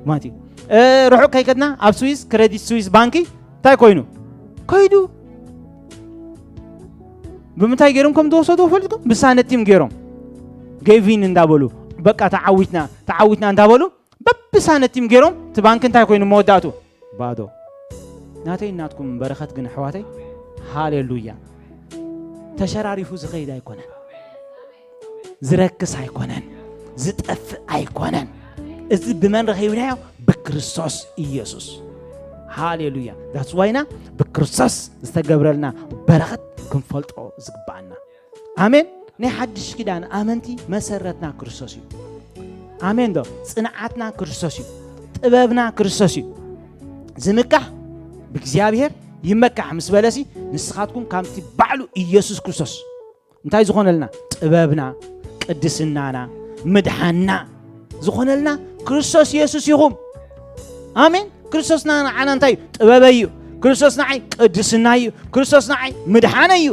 ማለት እዩ። እ፣ ርሑቕ ከይከድና ኣብ ስዊስ፣ ክረዲት ስዊስ ባንኪ እንታይ ኮይኑ? ከይዱ። ብምንታይ ገይሮም ከም ዝወሰዱ ፈልጥኩም? ብሳነቲም ገይሮም። ጌቪን እንዳበሉ፣ በቃ ተዓዊትና፣ ተዓዊትና እንዳበሉ፣ በብሳነቲም ገይሮም፣ እቲ ባንክ እንታይ ኮይኑ መወዳእቱ? ባዶ። ናተይ ናትኩም በረኸት ግን ኣሕዋተይ፣ ሃሌሉያ፣ ተሸራሪፉ ዝኸይድ ኣይኮነን፣ ዝረክስ ኣይኮነን፣ ዝጠፍእ ኣይኮነን። እዚ ብመን ረኺብናዮ? ብክርስቶስ ኢየሱስ። ሃሌሉያ። That's why ኢና ብክርስቶስ ዝተገብረልና በረኸት ክንፈልጦ ዝግባኣና። ኣሜን። ናይ ሓድሽ ኪዳን ኣመንቲ መሰረትና ክርስቶስ እዩ። ኣሜን ዶ? ጽንዓትና ክርስቶስ እዩ። ጥበብና ክርስቶስ እዩ። ዝምካሕ ብእግዚኣብሔር ይመካሕ ምስ በለሲ፣ ንስኻትኩም ካብቲ ባዕሉ ኢየሱስ ክርስቶስ እንታይ ዝኾነልና? ጥበብና፣ ቅድስናና፣ ምድሓንና ዝኾነልና ክርስቶስ ኢየሱስ ኢኹም። ኣሜን። ክርስቶስ ንዓና እንታይ እዩ? ጥበበይ እዩ። ክርስቶስ ንዓይ ቅድስና እዩ። ክርስቶስ ንዓይ ምድሓነ እዩ።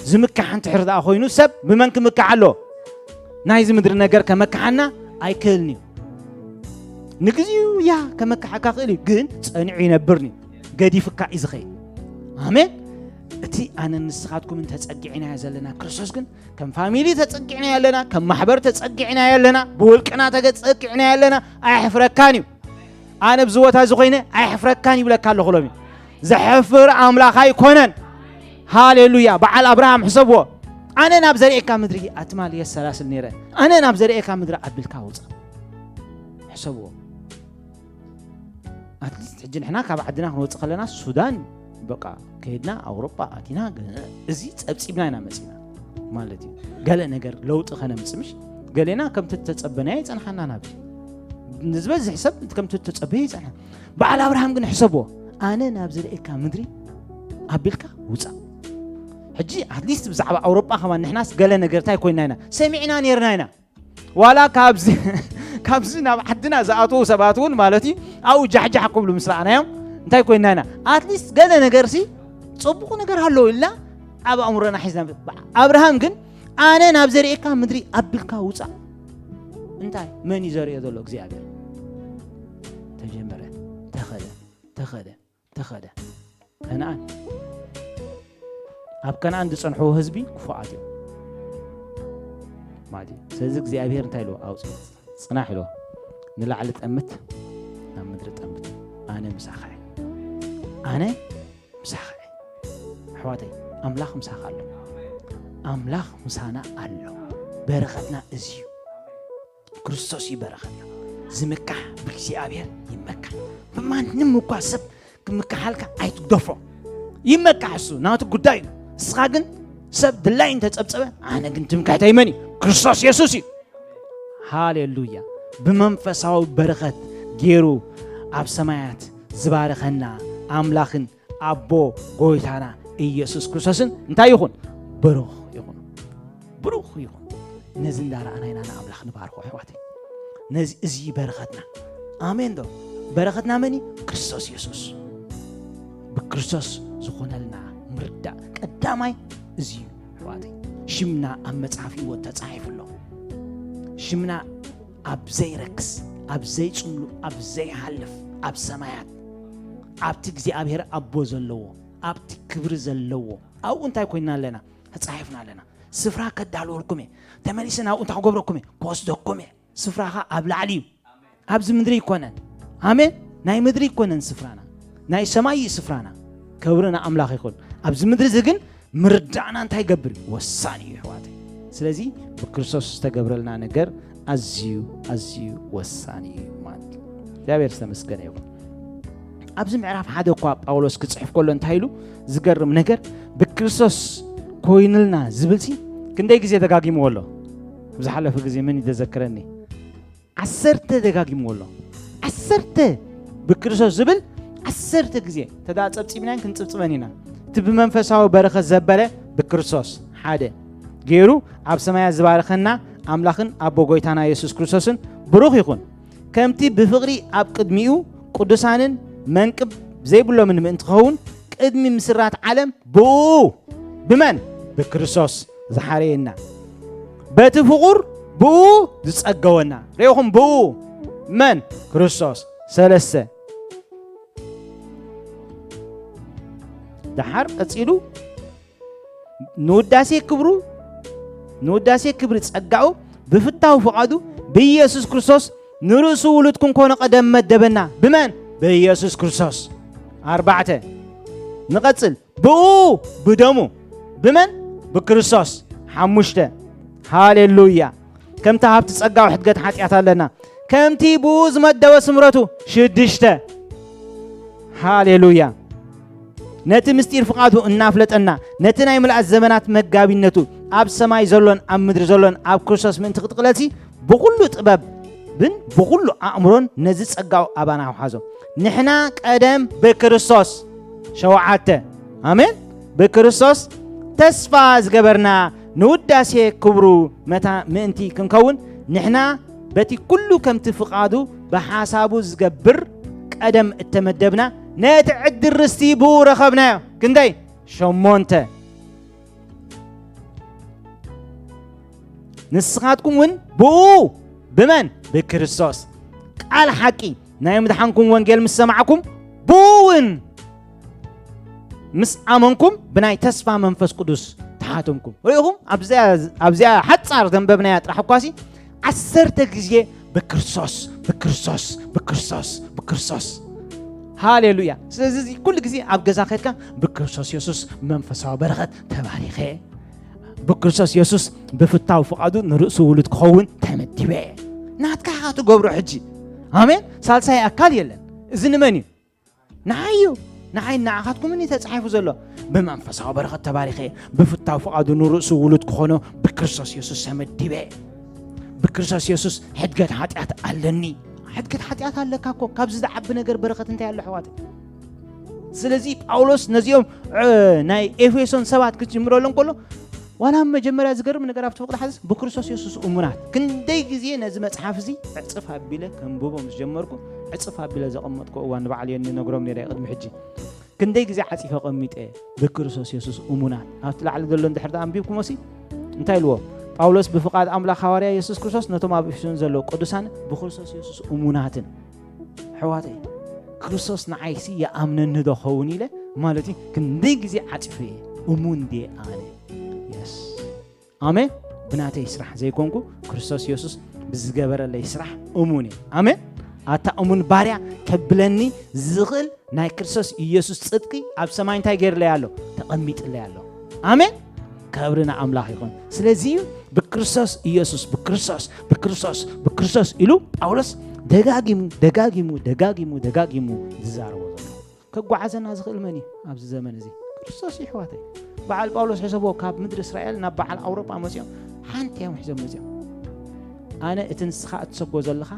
ዝምካሕ እንድሕር ደኣ ኮይኑ ሰብ ብመን ክምካሕ ኣለዎ? ናይዚ ምድሪ ነገር ከመክሓና ኣይክእልን እዩ። ንግዚኡ ያ ከመክሓካ ክእል እዩ፣ ግን ጸኒዑ ይነብርን እዩ። ገዲፍካ እዩ ዝኸይድ። ኣሜን። እቲ ኣነ ንስኻትኩምን ተጸጊዕናዮ ዘለና ክርስቶስ ግን ከም ፋሚሊ ተጸጊዕናዮ ኣለና፣ ከም ማሕበር ተጸጊዕናዮ ኣለና፣ ብውልቅና ተጸጊዕናዮ ኣለና፣ ኣየሕፍረካን እዩ። ኣነ ኣብዚ ቦታ እዚ ኮይነ ኣየሕፍረካን ይብለካ ኣለኹ ሎሚ። ዘሕፍር ኣምላኽ ኣይኮነን። ሃሌሉያ። በዓል ኣብርሃም ሕሰብዎ። ኣነ ናብ ዘርእካ ምድሪ ኣትማል የሰላስል ነይረ። ኣነ ናብ ዘርእካ ምድሪ ኣቢልካ ውጻእ። ሕሰብዎ። ኣትሊስት ሕጂ ንሕና ካብ ዓድና ክንወጽእ ከለና ሱዳን በቃ ከይድና ኣውሮጳ ኣቲና ገ-፣ እዚ ጸብጺብና ኢና መጺና ማለት እዩ። ገለ ነገር ለውጢ ከነምጽእ ምሽ ገሌና ከምቲ ተጸበናዮ ይጸንሓና ናብ ንዝበዝሕ ሰብ ከምቲ ተጸበየ ይጸንሓ። በዓል ኣብርሃም ግን ሕሰብዎ፣ ኣነ ናብ ዝርእየካ ምድሪ ኣቢልካ ውጻእ። ሕጂ ኣትሊስት ብዛዕባ ኣውሮጳ ከማን ንሕናስ ገለ ነገር እንታይ ኮይና ኢና ሰሚዕና ነርና ኢና። ዋላ ካብዚ ካብዚ ናብ ዓድና ዝኣተዉ ሰባት እውን ማለት እዩ ኣብኡ ጃሕጃሕ ክብሉ ምስ ረኣናዮም እንታይ ኮይና ኢና ኣትሊስት ገለ ነገር ሲ ጽቡቕ ነገር ኣለዎ ኢልና ኣብ ኣእምሮና ሒዝና። ኣብርሃም ግን ኣነ ናብ ዘርእየካ ምድሪ ኣቢልካ ውፃእ። እንታይ መን እዩ ዘርእዮ ዘሎ እግዚኣብሔር? ተጀመረ። ተኸደ ተኸደ ተኸደ ከነኣን። ኣብ ከነኣን ዝጸንሕዎ ህዝቢ ክፉኣት እዮም ማለት እዩ። ስለዚ እግዚኣብሔር እንታይ ኢልዎ? ኣውፅእ፣ ፅናሕ ኢልዎ። ንላዕሊ ጠምት፣ ናብ ምድሪ ጠምት፣ ኣነ ምሳኻ እየ። ኣነ ምሳኻ እየ። ኣሕዋተይ፣ ኣምላኽ ምሳኻ ኣሎ። ኣምላኽ ምሳና ኣሎ። በረኸትና እዚ እዩ። ክርስቶስ እዩ በረኸትና። ዝምካሕ ብእግዚኣብሔር ይመካሕ። ብማንም እኳ ሰብ ክምካሓልካ ኣይትግደፎ። ይመካሕ እሱ፣ ናቱ ጉዳይ እዩ። ንስኻ ግን ሰብ ድላይ እንተጸብጸበ፣ ኣነ ግን ትምክሕተይ መን እዩ? ክርስቶስ የሱስ እዩ። ሃሌሉያ። ብመንፈሳዊ በረኸት ገይሩ ኣብ ሰማያት ዝባረኸና ኣምላኽን ኣቦ ጎይታና ኢየሱስ ክርስቶስን እንታይ ይኹን? ብሩኽ ይኹን። ብሩኽ ይኹን። ነዚ እንዳረኣና ኢና ንኣምላኽ ንባርኾ ኣሕዋተይ። ነዚ፣ እዚ በረኸትና። ኣሜን ዶ? በረኸትና መን እዩ? ክርስቶስ የሱስ። ብክርስቶስ ዝኾነልና ምርዳእ ቀዳማይ እዚ እዩ ኣሕዋተይ። ሽምና ኣብ መጽሓፍ ህይወት ተጻሒፉ ኣሎ። ሽምና ኣብ ዘይረክስ፣ ኣብ ዘይጽምሉ፣ ኣብ ዘይሓልፍ፣ ኣብ ሰማያት፣ ኣብቲ እግዚኣብሔር ኣቦ ዘለዎ፣ ኣብቲ ክብሪ ዘለዎ፣ ኣብኡ እንታይ ኮይንና ኣለና? ተጻሒፍና ኣለና። ስፍራ ከዳልወልኩም እየ። ተመሊሰ ናብኡ እንታይ ክገብረኩም እየ? ክወስደኩም እየ። ስፍራኻ ኣብ ላዕሊ እዩ። ኣብዚ ምድሪ ይኮነን። ኣሜን። ናይ ምድሪ ይኮነን ስፍራና። ናይ ሰማይ እዩ ስፍራና። ክብሪ ንኣምላኽ ይኹን። ኣብዚ ምድሪ እዚ ግን ምርዳእና እንታይ ይገብር እዩ? ወሳኒ እዩ ኣሕዋተይ። ስለዚ ብክርስቶስ ዝተገብረልና ነገር ኣዝዩ፣ ኣዝዩ ወሳኒ እዩ ማለት እዩ። እግዚኣብሔር ዝተመስገነ ይኹን። ኣብዚ ምዕራፍ ሓደ እኳ ጳውሎስ ክጽሕፍ ከሎ እንታይ ኢሉ? ዝገርም ነገር፣ ብክርስቶስ ኮይኑልና ዝብል ሲ ክንደይ ግዜ ደጋጊምዎ ኣሎ? ኣብ ዝሓለፈ ግዜ መን እዩ ዘዘክረኒ? ዓሰርተ ደጋጊምዎ ኣሎ። ዓሰርተ ብክርስቶስ ዝብል ዓሰርተ ግዜ። ተዳ ጸብጺብናን ክንጽብጽበን ኢና። እቲ ብመንፈሳዊ በረኸት ዘበለ ብክርስቶስ ሓደ ገይሩ ኣብ ሰማያት ዝባረኸና ኣምላኽን ኣቦ ጎይታና የሱስ ክርስቶስን ብሩኽ ይኹን። ከምቲ ብፍቕሪ ኣብ ቅድሚኡ ቅዱሳንን መንቅብ ዘይብሎምን ምእንቲ ክኸውን ቅድሚ ምስራት ዓለም ብኡ ብመን? ብክርስቶስ ዝሓረየና። በቲ ፍቑር ብኡ ዝጸገወና። ርኢኹም ብኡ መን? ክርስቶስ። ሰለስተ። ደሓር ቀጺሉ ንውዳሴ ክብሩ፣ ንውዳሴ ክብሪ ጸጋኡ ብፍታው ፍቓዱ ብኢየሱስ ክርስቶስ ንርእሱ ውሉድ ክንኮኖ ቀደም መደበና። ብመን? ብኢየሱስ ክርስቶስ። ኣርባዕተ። ንቐጽል። ብኡ፣ ብደሙ። ብመን? ብክርስቶስ። ሓሙሽተ። ሃሌሉያ። ከምቲ ሃብቲ ጸጋው ሕድገት ሓጢኣት ኣለና። ከምቲ ብኡ ዝመደበ ስምረቱ። ሽዱሽተ። ሃሌሉያ። ነቲ ምስጢር ፍቓዱ እናፍለጠና፣ ነቲ ናይ ምልኣት ዘመናት መጋቢነቱ፣ ኣብ ሰማይ ዘሎን ኣብ ምድሪ ዘሎን ኣብ ክርስቶስ ምእንቲ ክትቕለልሲ፣ ብኹሉ ጥበብን ብኹሉ ኣእምሮን ነዚ ጸጋኡ ኣባና ኣውሓዞ። ንሕና ቀደም ብክርስቶስ፣ ሸውዓተ። ኣሜን። ብክርስቶስ ተስፋ ዝገበርና ንውዳሴ ክብሩ መታ ምእንቲ ክንከውን፣ ንሕና በቲ ኩሉ ከምቲ ፍቓዱ ብሓሳቡ ዝገብር ቀደም እተመደብና ነቲ ዕድል ርስቲ ብኡ ረኸብናዮ። ክንደይ? ሸሞንተ። ንስኻትኩም እውን ብኡ፣ ብመን? ብክርስቶስ። ቃል ሓቂ ናይ ምድሓንኩም ወንጌል ምስ ሰማዕኩም፣ ብኡ እውን ምስ ኣመንኩም፣ ብናይ ተስፋ መንፈስ ቅዱስ ተሓተምኩም። ርኢኹም? ኣብዚኣ፣ ኣብዚኣ ሓጻር ዘንበብናያ ጥራሕ እኳሲ፣ ዓሰርተ ግዜ ብክርስቶስ፣ ብክርስቶስ፣ ብክርስቶስ፣ ብክርስቶስ። ሃሌሉያ። ስለዚ እዚ ኩሉ ግዜ ኣብ ገዛ ከድካ ብክርስቶስ የሱስ መንፈሳዊ በረኸት ተባሪኸ፣ ብክርስቶስ የሱስ ብፍታው ፍቓዱ ንርእሱ ውሉድ ክኸውን ተመዲበ። ናትካ ኢኻ ትገብሮ ሕጂ። ኣሜን። ሳልሳይ ኣካል የለን። እዚ ንመን እዩ? ንዓይ እዩ። ንዓይ ንዓኻትኩምን እዩ ተጻሒፉ ዘሎ። ብመንፈሳዊ በረኸት ተባሪኸ፣ ብፍታው ፍቓዱ ንርእሱ ውሉድ ክኾኖ ብክርስቶስ የሱስ ተመዲበ። ብክርስቶስ የሱስ ሕድገት ሓጢኣት ኣለኒ። ሕድገት ሓጢኣት ኣለካ እኮ። ካብዚ ዝዓቢ ነገር በረኸት እንታይ ኣሎ ኣሕዋት? ስለዚ ጳውሎስ ነዚኦም፣ እ፣ ናይ ኤፌሶን ሰባት ክትጅምረሎም ከሎ፣ ዋላ መጀመርያ ዝገርም ነገር ኣብቲ ፍቕዲ ሓዘስ ብክርስቶስ የሱስ እሙናት። ክንደይ ግዜ ነዚ መጽሓፍ እዚ ዕጽፍ ኣቢለ ከንብቦ ምስ ጀመርኩ፣ ዕጽፍ ኣቢለ ዘቐመጥኩ እዋን ንባዕል እየ ንነግሮም ነይረ ቅድሚ ሕጂ። ክንደይ ግዜ ዓጺፈ ቀሚጠ፣ ብክርስቶስ የሱስ እሙናት። ኣብቲ ላዕሊ ዘሎ እንድሕር ደኣ ኣንቢብኩሞ ሲ፣ እንታይ ኢልዎ? ጳውሎስ ብፍቓድ ኣምላኽ ሃዋርያ የሱስ ክርስቶስ ነቶም ኣብ ኤፌሶን ዘለዉ ቅዱሳን ብክርስቶስ የሱስ እሙናትን። ኣሕዋተይ፣ ክርስቶስ ንዓይሲ ይኣምነኒ ዶ ኸውን ኢለ ማለት እዩ። ክንደይ ግዜ ዓጺፈ እየ፣ እሙን ድየ ኣነ? የስ። ኣሜን። ብናተይ ስራሕ ዘይኮንኩ፣ ክርስቶስ የሱስ ብዝገበረለይ ስራሕ እሙን እየ። ኣሜን። ኣታ እሙን ባርያ ከብለኒ ዝኽእል ናይ ክርስቶስ ኢየሱስ ጽድቂ ኣብ ሰማይ እንታይ ገይርለይ ኣሎ? ተቐሚጥለይ ኣሎ። ኣሜን። ክብሪ ንኣምላኽ ይኹን። ስለዚ እዩ ብክርስቶስ ኢየሱስ፣ ብክርስቶስ፣ ብክርስቶስ፣ ብክርስቶስ ኢሉ ጳውሎስ ደጋጊሙ፣ ደጋጊሙ፣ ደጋጊሙ፣ ደጋጊሙ ዝዛረቦ ዘሎ። ከጓዓዘና ዝኽእል መን እዩ ኣብዚ ዘመን እዚ? ክርስቶስ እዩ፣ ኣሕዋተይ። በዓል ጳውሎስ ሕሰቦ፣ ካብ ምድሪ እስራኤል ናብ በዓል ኣውሮጳ መጺኦም ሓንቲ እዮም ሒዞም መጺኦም። ኣነ እቲ ንስኻ እትሰጎ ዘለኻ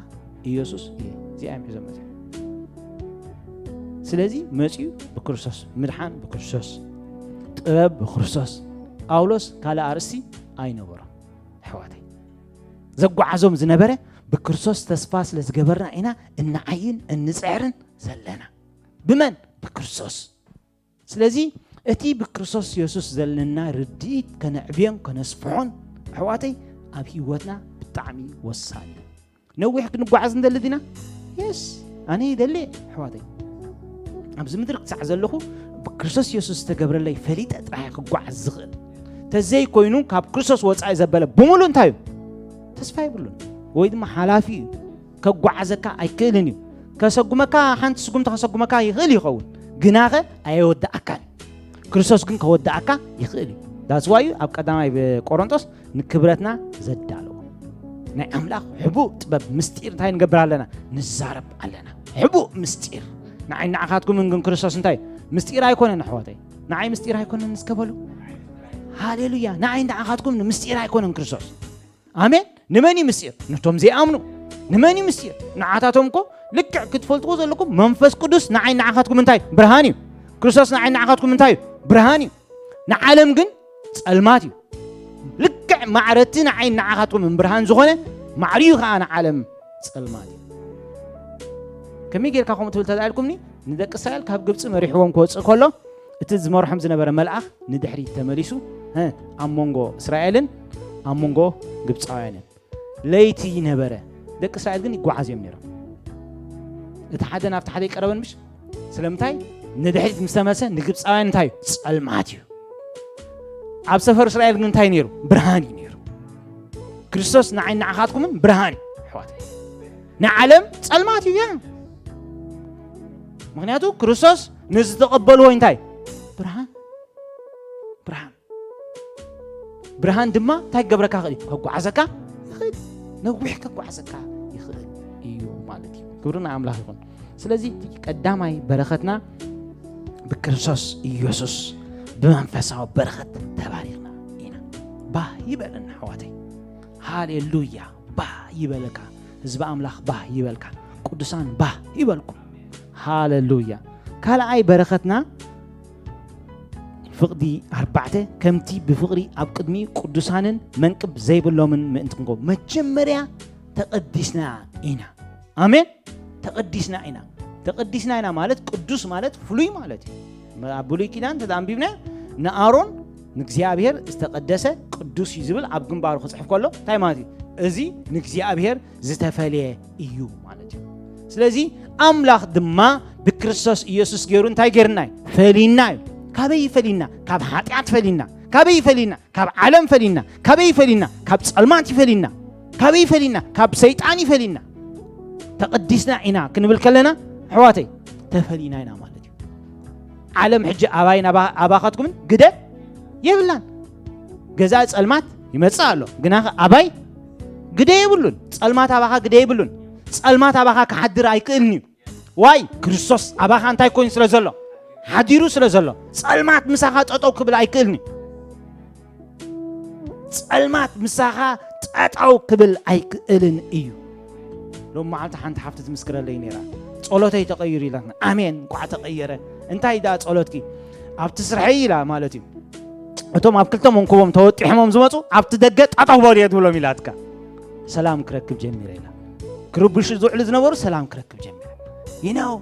ኢየሱስ እየ። እዚኣ እዮም ሒዞም መጺኦም። ስለዚ መጺኡ ብክርስቶስ፣ ምድሓን ብክርስቶስ፣ ጥበብ ብክርስቶስ። ጳውሎስ ካልእ ኣርእስቲ ኣይነበሮን፣ ኣሕዋተይ። ዘጓዓዞም ዝነበረ ብክርስቶስ ተስፋ ስለ ዝገበርና ኢና እንዓይን እንጽዕርን ዘለና። ብመን? ብክርስቶስ። ስለዚ እቲ ብክርስቶስ የሱስ ዘለና ርድኢት ከነዕብዮን ከነስፍሖን፣ ኣሕዋተይ፣ ኣብ ህይወትና ብጣዕሚ ወሳኒ እዩ። ነዊሕ ክንጓዓዝ እንደሊ ዲና? የስ፣ ኣነ ይደሊ፣ ኣሕዋተይ። ኣብዚ ምድሪ ክሳዕ ዘለኹ ብክርስቶስ የሱስ ዝተገብረለይ ፈሊጠ ጥራሕ ክጓዓዝ ዝኽእል። ተዘይኮይኑ ካብ ክርስቶስ ወጻኢ ዘበለ ብምሉእ እንታይ እዩ? ተስፋ የብሉን፣ ወይ ድማ ሓላፊ እዩ። ከጓዓዘካ ኣይክእልን እዩ። ከሰጉመካ፣ ሓንቲ ስጉምቲ ከሰጉመካ ይኽእል ይኸውን፣ ግናኸ ኣየወዳእካን። ክርስቶስ ግን ከወዳእካ ይኽእል እዩ። ዳትስ ዋይ እዩ ኣብ ቀዳማይ ቆሮንጦስ ንክብረትና ዘዳለዎ። ናይ ኣምላኽ ሕቡእ ጥበብ ምስጢር እንታይ ንገብር ኣለና? ንዛረብ ኣለና። ሕቡእ ምስጢር። ንዓይ ንዓኻትኩምን ግን ክርስቶስ እንታይ? ምስጢር ኣይኮነን ኣሕዋተይ። ንዓይ ምስጢር ኣይኮነን እስከ በሉ። ሃሌሉያ። ንዓይ ንዓኻትኩም ምስጢር ኣይኮነን ክርስቶስ። ኣሜን። ንመን እዩ ምስጢር? ነቶም ዘይኣምኑ። ንመን እዩ ምስጢር? ንዓታቶም እኮ ልክዕ ክትፈልጥዎ ዘለኩም መንፈስ ቅዱስ ንዓይ ንዓኻትኩም እንታይ? ብርሃን እዩ። ክርስቶስ ንዓይ ንዓኻትኩም እንታይ እዩ? ብርሃን እዩ። ንዓለም ግን ጸልማት እዩ። ልክዕ ማዕረቲ ንዓይ ንዓኻትኩም ብርሃን ዝኾነ ማዕሪኡ ከኣ ንዓለም ጸልማት እዩ። ከመይ ጌርካ ከምኡ ትብል ተዛኢልኩምኒ? ንደቂ እስራኤል ካብ ግብጺ መሪሕዎም ክወጽእ ከሎ፣ እቲ ዝመርሖም ዝነበረ መልኣኽ ንድሕሪት ተመሊሱ፣ እ፣ ኣብ መንጎ እስራኤልን ኣብ መንጎ ግብጻውያንን ለይቲ ነበረ። ደቂ እስራኤል ግን ይጓዓዝ እዮም ነይሮም። እቲ ሓደ ናብቲ ሓደ ይቀረበን ምሽ? ስለምንታይ? ንድሕሪት ምስ ተመልሰ ንግብጻውያን እንታይ እዩ? ጸልማት እዩ። ኣብ ሰፈር እስራኤል ግን እንታይ ነይሩ? ብርሃን እዩ ነይሩ። ክርስቶስ ንዓይ ንዓኻትኩምን ብርሃን እዩ፣ ኣሕዋት። ንዓለም ጸልማት እዩ፣ ያ። ምኽንያቱ ክርስቶስ ንዝተቐበልዎ እንታይ? ብርሃን። ብርሃን። ብርሃን ድማ እንታይ ክገብረካ ይኽእል እዩ? ከጓዓዘካ ይኽእል። ነዊሕ ከጓዓዘካ ይኽእል እዩ ማለት እዩ። ክብሪ ንኣምላኽ ይኹን። ስለዚ እቲ ቀዳማይ በረኸትና ብክርስቶስ ኢየሱስ ብመንፈሳዊ በረኸት ተባሪኽና ኢና። ባህ ይበለና ኣሕዋተይ። ሃሌሉያ። ባህ ይበለካ። ህዝቢ ኣምላኽ ባህ ይበልካ። ቅዱሳን ባህ ይበልኩም። ሃሌሉያ። ካልኣይ በረኸትና ፍቕዲ ኣርባዕተ፣ ከምቲ ብፍቕሪ ኣብ ቅድሚ ቅዱሳንን መንቅብ ዘይብሎምን ምእንቲ ክንኮ መጀመርያ ተቐዲስና ኢና። ኣሜን። ተቐዲስና ኢና። ተቐዲስና ኢና ማለት ቅዱስ ማለት ፍሉይ ማለት እዩ። ኣብ ብሉይ ኪዳን ተኣንቢብና ንኣሮን ንእግዚኣብሔር ዝተቐደሰ ቅዱስ እዩ ዝብል ኣብ ግንባሩ ክጽሕፍ ከሎ እንታይ ማለት እዩ? እዚ ንእግዚኣብሔር ዝተፈልየ እዩ ማለት እዩ። ስለዚ ኣምላኽ ድማ ብክርስቶስ ኢየሱስ ገይሩ እንታይ ገይርና እዩ? ፈሊና እዩ። ካበይ ይፈሊና? ካብ ሓጢኣት ፈሊና። ካበይ ይፈሊና? ካብ ዓለም ፈሊና። ካበይ ይፈሊና? ካብ ጸልማት ይፈሊና። ካበይ ይፈሊና? ካብ ሰይጣን ይፈሊና። ተቐዲስና ኢና ክንብል ከለና ኣሕዋተይ ተፈሊና ኢና ማለት እዩ። ዓለም ሕጂ ኣባይን ኣባኻትኩምን ግደ የብላን። ገዛ ጸልማት ይመጽእ ኣሎ ግና ኣባይ ግደ የብሉን። ጸልማት ኣባኻ ግደ የብሉን። ጸልማት ኣባኻ ክሓድር ኣይክእልን እዩ። ዋይ ክርስቶስ ኣባኻ እንታይ ኮይኑ ስለ ዘሎ ሓዲሩ ስለ ዘሎ ጸልማት ምሳኻ ጠጠው ክብል ኣይክእልን እዩ። ጸልማት ምሳኻ ጠጠው ክብል ኣይክእልን እዩ። ሎም መዓልቲ ሓንቲ ሓፍቲ ትምስክረለይ ነይራ። ጸሎተይ ተቐይሩ ኢላትና። ኣሜን እንኳዕ ተቐየረ። እንታይ ደኣ ጸሎትኪ? ኣብቲ ስርሐይ ኢላ ማለት እዩ። እቶም ኣብ ክልተ መንኩቦም ተወጢሖሞም ዝመፁ ኣብቲ ደገ ጠጠው በሉ እየ ትብሎም ኢላትካ። ሰላም ክረክብ ጀሚረ ኢላ። ክርብሹ ዝውዕሉ ዝነበሩ ሰላም ክረክብ ጀሚረ። ይነው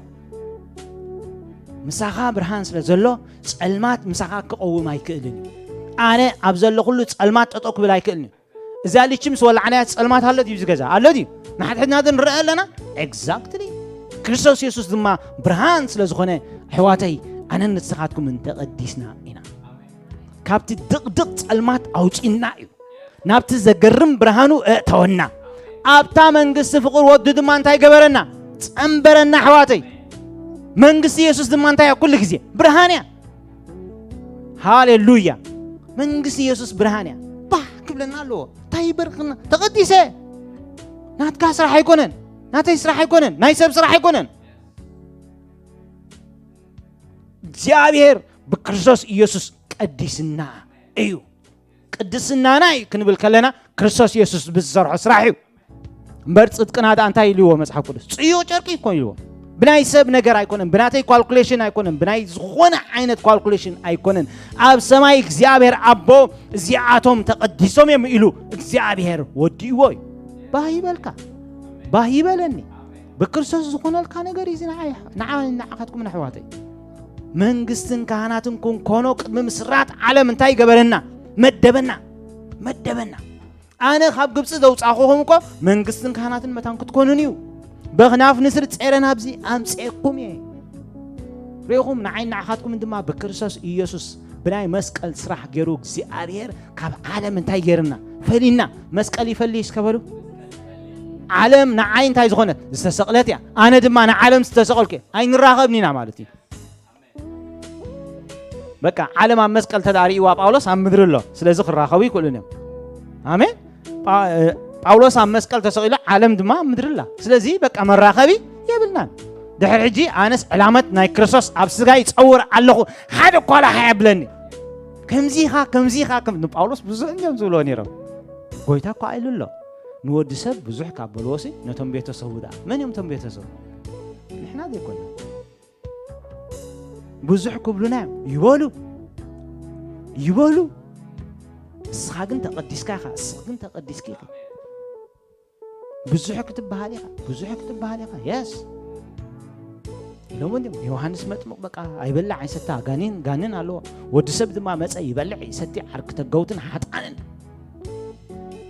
ምሳኻ ብርሃን ስለ ዘሎ ጸልማት ምሳኻ ክቐውም ኣይክእልን እዩ። ኣነ ኣብ ዘለኹሉ ጸልማት ጠጠው ክብል ኣይክእልን እዩ። እዛ ልቺ ምስ ወላዕናያ ጸልማት ኣሎ ድዩ ዝገዛ ኣሎ ድዩ? ንሓድሕድና ዶ ንረአ ኣለና? ኤግዛክትሊ። ክርስቶስ የሱስ ድማ ብርሃን ስለ ዝኾነ ኣሕዋተይ ኣነን ንስኻትኩምን ተቐዲስና ኢና። ካብቲ ድቕድቕ ጸልማት ኣውጺእና እዩ። ናብቲ ዘገርም ብርሃኑ እእተወና። ኣብታ መንግስቲ ፍቕር ወዱ ድማ እንታይ ገበረና? ጸንበረና ኣሕዋተይ። መንግስቲ የሱስ ድማ እንታይ እያ? ኩሉ ግዜ ብርሃን እያ። ሃሌሉያ። መንግስቲ የሱስ ብርሃን እያ። ባህ ክብለና ኣለዎ። እንታይ ይበርክና? ተቐዲሰ። ናትካ ስራሕ ኣይኮነን። ናተይ ስራሕ ኣይኮነን። ናይ ሰብ ስራሕ ኣይኮነን። እግዚኣብሔር ብክርስቶስ ኢየሱስ ቀዲስና እዩ። ቅድስናና እዩ ክንብል ከለና ክርስቶስ ኢየሱስ ብዝሰርሖ ስራሕ እዩ። እምበር ጽድቅና ደኣ እንታይ ኢልዎ መጽሓፍ ቅዱስ? ጽዮ ጨርቂ እኮ ኢልዎ። ብናይ ሰብ ነገር ኣይኮነን፣ ብናተይ ኳልኩሌሽን ኣይኮነን፣ ብናይ ዝኾነ ዓይነት ኳልኩሌሽን ኣይኮነን። ኣብ ሰማይ እግዚኣብሔር ኣቦ እዚኣቶም ተቐዲሶም እዮም ኢሉ እግዚኣብሔር ወዲእዎ እዩ። ባህ ይበልካ፣ ባህ ይበለኒ። ብክርስቶስ ዝኾነልካ ነገር እዩ እዚ ንዓይ፣ ንዓ-፣ ንዓኻትኩም ኣሕዋተይ። መንግስትን ካህናትን ክንኮኖ ቅድሚ ምስራት ዓለም እንታይ ገበረና? መደበና፣ መደበና። ኣነ ካብ ግብፂ ዘውፃእኹኹም እኮ መንግስትን ካህናትን መታን ክትኮኑን እዩ። በኽናፍ ንስር ጼረን ኣብዚ ኣምፀኩም እየ። ርኢኹም፣ ንዓይ ንዓኻትኩም ድማ ብክርስቶስ ኢየሱስ ብናይ መስቀል ስራሕ ገይሩ እግዚኣብሔር ካብ ዓለም እንታይ ገይርና? ፈሊና። መስቀል ይፈሊ እስከ በሉ። ዓለም ንዓይ እንታይ ዝኾነት? ዝተሰቕለት እያ። ኣነ ድማ ንዓለም ዝተሰቐልኩ እየ። ኣይንራኸብን ኢና ማለት እዩ። በቃ ዓለም ኣብ መስቀል ተዳሪእዋ ጳውሎስ ኣብ ምድሪ ኣሎ። ስለዚ ክራኸቡ ይክእሉን እዮም። ኣሜን። ጳ-፣ እ፣ ጳውሎስ ኣብ መስቀል ተሰቒሉ ዓለም ድማ ኣብ ምድሪ ኣላ። ስለዚ በቃ መራኸቢ የብልናን። ድሕሪ ሕጂ ኣነስ ዕላመት ናይ ክርስቶስ ኣብ ስጋ ይጸውር ኣለኹ፣ ሓደ እኳ ላሓ የብለኒ። ከምዚ ኢኻ፣ ከምዚ ኢኻ፣ ከም ንጳውሎስ ብዙሕ እዮም ዝብልዎ ነይሮም። ጎይታ እኳ ኢሉ ኣሎ፣ ንወዲ ሰብ ብዙሕ ካብ በልዎሲ ነቶም ቤተሰቡ ደኣ። መን እዮም እቶም ቤተሰቡ? ንሕና ዘይኮና። ብዙሕ ክብሉና እዮም። ይበሉ፣ ይበሉ። እስኻ ግን ተቐዲስካ ኢኻ፣ እስኻ ግን ተቐዲስኪ ኢኻ። ብዙሕ ክትበሃል ኢኻ፣ ብዙሕ ክትበሃል ኢኻ። የስ። ኢሎም እንዲም ዮሃንስ መጥምቕ በቃ ኣይበልዕ ኣይሰታ፣ ጋኔን፣ ጋኔን ኣለዎ። ወዲ ሰብ ድማ መጸ ይበልዕ ይሰቲ፣ ዓርኪ ተገውትን ሓጣንን።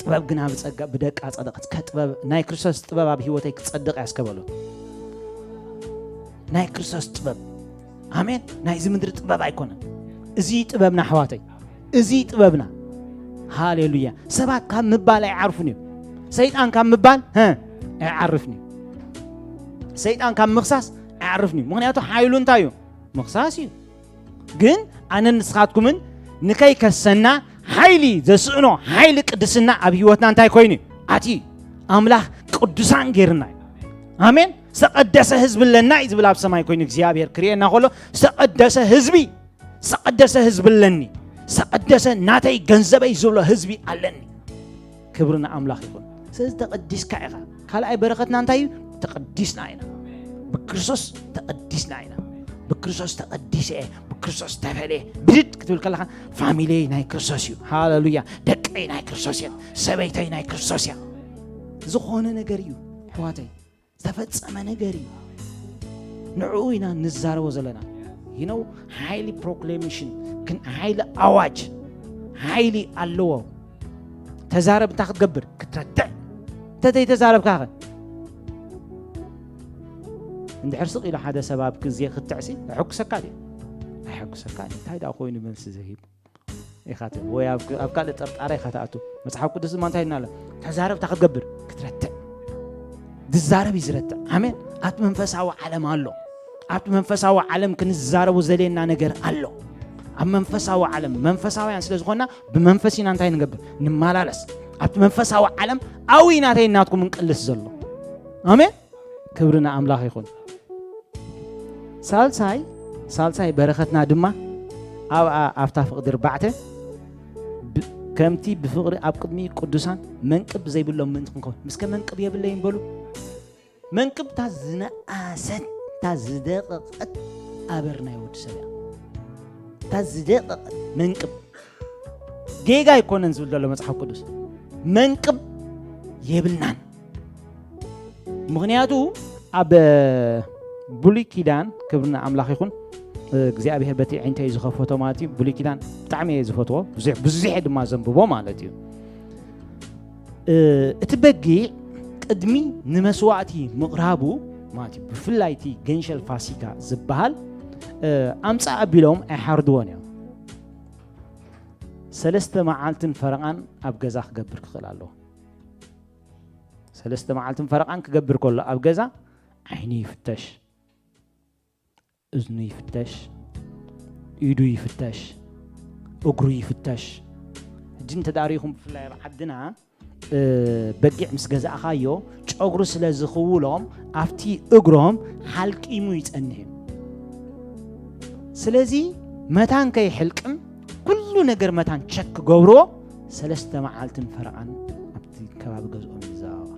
ጥበብ ግና ብጸጋ፣ ብደቃ ጸደቐት። ከጥበብ፣ ናይ ክርስቶስ ጥበብ ኣብ ህይወተይ ክጸድቕ እያ እስከ በሉ። ናይ ክርስቶስ ጥበብ። ኣሜን። ናይዚ ምድሪ ጥበብ ኣይኮነን። እዚ ጥበብና ኣሕዋተይ። እዚ ጥበብና። ሃሌሉያ። ሰባት ካብ ምባል ኣይዓርፉን እዮም። ሰይጣን ካብ ምባል፣ ሀ፣ ኣይዓርፍን እዩ። ሰይጣን ካብ ምኽሳስ ኣይዓርፍን እዩ። ምኽንያቱ ሓይሉ እንታይ እዩ? ምኽሳስ እዩ። ግን ኣነን ንስኻትኩምን ንከይከሰና ሓይሊ ዘስእኖ ሓይሊ ቅድስና ኣብ ህይወትና እንታይ ኮይኑ እዩ? ኣትዩ። ኣምላኽ ቅዱሳን ገይርና እዩ። ኣሜን። ዝተቐደሰ ህዝቢ ኣለና እዩ ዝብል ኣብ ሰማይ ኮይኑ እግዚኣብሔር ክርእየና ከሎ ዝተቐደሰ ህዝቢ፣ ዝተቐደሰ ህዝቢ ኣለኒ፣ ዝተቐደሰ ናተይ ገንዘበይ ዝብሎ ህዝቢ ኣለኒ። ክብሪ ንኣምላኽ ይኹን። ስለዚ ተቐዲስካ ኢኻ። ካልኣይ በረኸትና እንታይ እዩ? ተቐዲስና ኢና። ብክርስቶስ ተቐዲስና ኢና። ብክርስቶስ ተቐዲሰ እየ፣ ብክርስቶስ ተፈልየ። ብድድ ክትብል ከለኻ ፋሚሊየይ ናይ ክርስቶስ እዩ። ሃሌሉያ። ደቀይ ናይ ክርስቶስ እዮም። ሰበይተይ ናይ ክርስቶስ እያ። ዝኾነ ነገር እዩ ኣሕዋተይ፣ ዝተፈጸመ ነገር እዩ። ንዕኡ ኢና ንዛረቦ ዘለና። You know፣ ሓይሊ ፕሮክሌሜሽን፣ ግን ሓይሊ ኣዋጅ ሓይሊ ኣለዎ። ተዛረብ፣ እንታይ ክትገብር? ክትረትዕ። እንተዘይተዛረብካ ኸ? እንድሕር ስቕ ኢሉ ሓደ ሰብ ኣብ ግዜ ክትዕሲ ኣሐጉሰካ ድዩ? ኣየሐጉሰካ እዩ። እንታይ ደኣ ኮይኑ መልሲ ዝህብ ኢኻ ትብል? ወይ ኣብ፣ ኣብ ካልእ ጥርጣረ ኢኻ ትኣቱ። መጽሓፍ ቅዱስ ድማ እንታይ ይልና ኣሎ? ተዛረብ፣ እንታይ ክትገብር? ክትረትዕ። ዝዛረብ እዩ ዝረትዕ። ኣሜን። ኣብቲ መንፈሳዊ ዓለም ኣሎ። ኣብቲ መንፈሳዊ ዓለም ክንዛረቦ ዘልየና ነገር ኣሎ። ኣብ መንፈሳዊ ዓለም መንፈሳውያን ስለ ዝኾንና ብመንፈስ ኢና እንታይ ንገብር? ንመላለስ። ኣብቲ መንፈሳዊ ዓለም ኣዊ ናተይ ናትኩም እንቅልስ ዘሎ። ኣሜን። ክብሪ ንኣምላኽ ይኹን። ሳልሳይ፣ ሳልሳይ በረኸትና ድማ ኣብኣ ኣብታ ፍቕዲ ርባዕተ ብ-፣ ከምቲ ብፍቕሪ ኣብ ቅድሚ ቅዱሳን መንቅብ ዘይብሎም ምእንቲ ክንከውን። ምስከ መንቅብ የብለይን በሉ። መንቅብ እታ ዝነኣሰት፣ እታ ዝደቐቐት ኣበር ናይ ወዲ ሰብ እያ። እታ ዝደቐቐት መንቅብ። ጌጋ ኣይኮነን ዝብል ዘሎ መጽሓፍ ቅዱስ። መንቅብ የብልናን። ምኽንያቱ ኣብ ብሉይ ኪዳን፣ ክብሪ ንኣምላኽ ይኹን፣ እግዚኣብሔር በቲ ዒንተይ ዝኸፈቶ ማለት እዩ። ብሉይ ኪዳን ብጣዕሚ እየ ዝፈትዎ፣ ብዙሕ፣ ብዙሕ እየ ድማ ዘንብቦ ማለት እዩ። እ፣ እቲ በጊዕ ቅድሚ ንመስዋእቲ ምቕራቡ ማለት እዩ፣ ብፍላይ እቲ ገንሸል ፋሲካ ዝበሃል፣ እ፣ ኣምጻእ ኣቢሎም ኣይሓርድዎን እዮም። ሰለስተ መዓልትን ፈረቓን ኣብ ገዛ ክገብር ክኽእል ኣለዎ። ሰለስተ መዓልትን ፈረቓን ክገብር ከሎ ኣብ ገዛ ዓይኑ ይፍተሽ፣ እዝኑ ይፍተሽ፣ ኢዱ ይፍተሽ፣ እግሩ ይፍተሽ። ሕጂ እንተ ደኣ ሪኢኹም ብፍላይ ኣብ ዓድና፣ እ፣ በጊዕ ምስ ገዛእኻዮ ጨጉሩ ስለ ዝኽውሎም ኣብቲ እግሮም ሓልቂሙ ይጸንሕ እዩ። ስለዚ መታን ከይሕልቅም ኩሉ ነገር መታን ቸክ ክገብርዎ ሰለስተ መዓልትን ፈረቓን ኣብቲ ከባቢ ገዝኦም ይዘዋወር።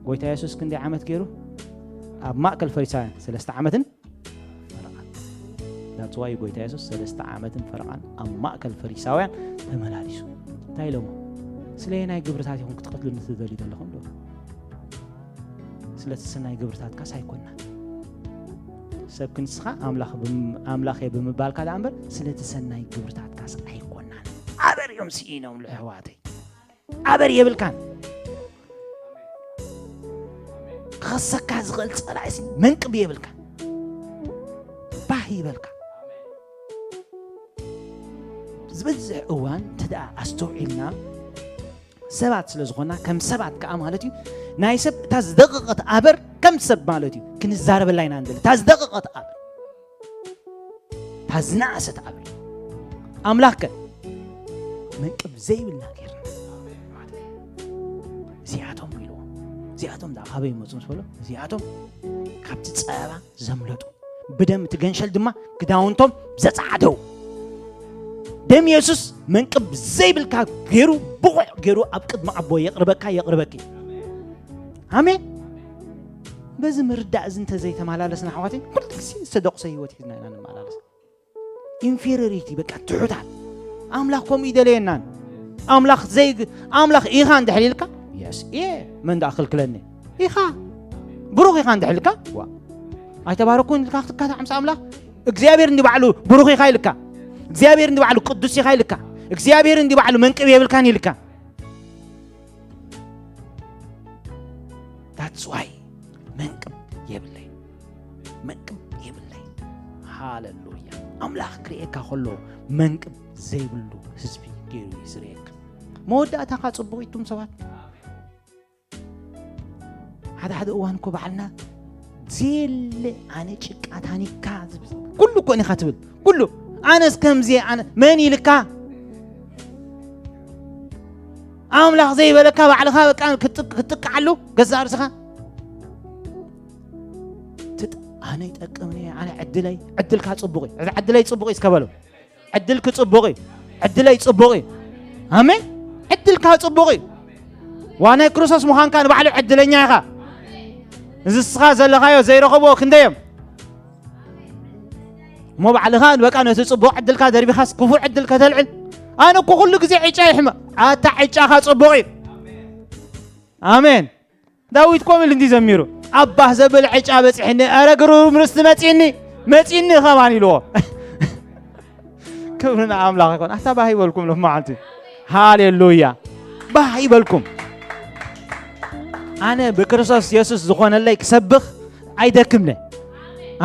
ጎይታ የሱስ ክንደይ ዓመት ገይሩ? ኣብ ማእከል ፈሪሳውያን ሰለስተ ዓመትን ፈረቓን። That's why ጎይታ የሱስ ሰለስተ ዓመትን ፈረቓን ኣብ ማእከል ፈሪሳውያን ተመላሊሱ። እንታይ ኢሎሞ? ስለየናይ ግብርታት ኢኹም ክትቀትሉኒ ትደልዩ ዘለኹም? ዶ ስለቲ ሰናይ ግብርታትካስ ኣይኮናን። ሰብ ክንስኻ ኣምላኽ ብም-፣ ኣምላኽ እየ ብምባልካ ደኣ እምበር ስለቲ ሰናይ ግብርታትካስ ኣይኮናን። ኣበር እዮም ስኢኖም ልሕዋተይ። ኣበር የብልካን። ክኸሰካ ዝኽእል ጸላኢሲ መንቅብ የብልካን። ባህ ይበልካ። ዝበዝሕ እዋን እንተ ደኣ ኣስተውዒልና ሰባት ስለ ዝኾና፣ ከም ሰባት ከኣ ማለት እዩ፣ ናይ ሰብ እታ ዝደቐቐት ኣበር ከም ሰብ ማለት እዩ፣ ክንዛረበላ ኢና ንደሊ። እታ ዝደቐቐት ኣበር፣ እታ ዝነኣሰት ኣበር። ኣምላኽ ከ መንቅብ ዘይብልና ገይርና። እዚኣቶም ኢልዎ፣ እዚኣቶም ደኣ ካበይ መጹ ምስ በሎ፣ እዚኣቶም ካብቲ ጸበባ ዘምለጡ፣ ብደም እቲ ገንሸል ድማ ክዳውንቶም ዘጸዓደው። ደም የሱስ መንቅብ ዘይብልካ ገይሩ፣ ብቑዕ ገይሩ ኣብ ቅድሚ ኣቦ የቕርበካ፣ የቕርበኪ። ኣሜን። በዚ ምርዳእ እዚ እንተዘይተመላለስና ኣሕዋተይ፣ ኩሉ ግዜ ዝተደቑሰ ህይወት ሒዝና ኢና ንመላለስ። ኢንፌሪዮሪቲ፣ በቃ ትሑታት። ኣምላኽ ከምኡ ይደለየናን። ኣምላኽ ዘይ-፣ ኣምላኽ ኢኻ እንድሕር ኢልካ፣ የስ እየ፣ መን ደኣ ክልክለኒ? ኢኻ። ብሩኽ ኢኻ እንድሕር ኢልካ፣ ዋ፣ ኣይተባረኩን ኢልካ ክትካታዕ ምስ ኣምላኽ? እግዚኣብሔር እንዲ ባዕሉ ብሩኽ ኢኻ ኢልካ። እግዚኣብሔር እንዲ ባዕሉ ቅዱስ ኢኻ ኢልካ። እግዚኣብሔር እንዲ ባዕሉ መንቅብ የብልካን ኢልካ። That's why መንቅብ የብለይ፣ መንቅብ የብለይ። ሃሌሉያ። ኣምላኽ ክርእየካ ከሎ መንቅብ ዘይብሉ ህዝቢ ገይሩ እዩ ዝርእየካ። መወዳእታኻ ጽቡቕ እዩ። እቱም ሰባት ሓደ ሓደ እዋን እኮ ባዕልና ዘየለ ኣነ ጭቃ ታኒካ ዝብል ኩሉ እኮ ኢኻ ትብል። ኩሉ ኣነስ ከምዚ ኣነ መን ኢልካ? ኣምላኽ ዘይበለካ ባዕልኻ በቃ ክትጥቃዓሉ ገዛ ርእስኻ ኣነ ይጠቅምኒ ኣነ ዕድለይ ዕድልካ ጽቡቕ እዩ። ዕድለይ ጽቡቕ እዩ እስከ በሉ። ዕድልክ ጽቡቕ እዩ። ዕድለይ ጽቡቕ እዩ። ኣሜን። ዕድልካ ጽቡቕ እዩ። ዋናይ ክርስቶስ ምዃንካ ንባዕሉ ዕድለኛ ኢኻ። እዚ እስኻ ዘለኻዮ ዘይረኸብዎ ክንደዮም እሞ ባዕልኻ በቃ ነቲ ጽቡቕ ዕድልካ ደርቢኻስ ክፉእ ዕድል ከተልዕል። ኣነ እኮ ኩሉ ግዜ ዕጫ ይሕመ ኣታ ዕጫኻ ጽቡቕ እዩ። ኣሜን። ዳዊት ኮብል እንዲ ዘሚሩ ኣባህ ዘብል ዕጫ በጺሕኒ ኣረ ግሩም ርስቲ መጺኒ መጺኒ ኸማን ኢልዎ። ክብሪ ንኣምላኽ ይኮን ኣታ ባህ ይበልኩም ሎመዓልቲ። ሃሌሉያ። ባህ ይበልኩም። ኣነ ብክርስቶስ የሱስ ዝኾነለይ ክሰብኽ ኣይደክምነ።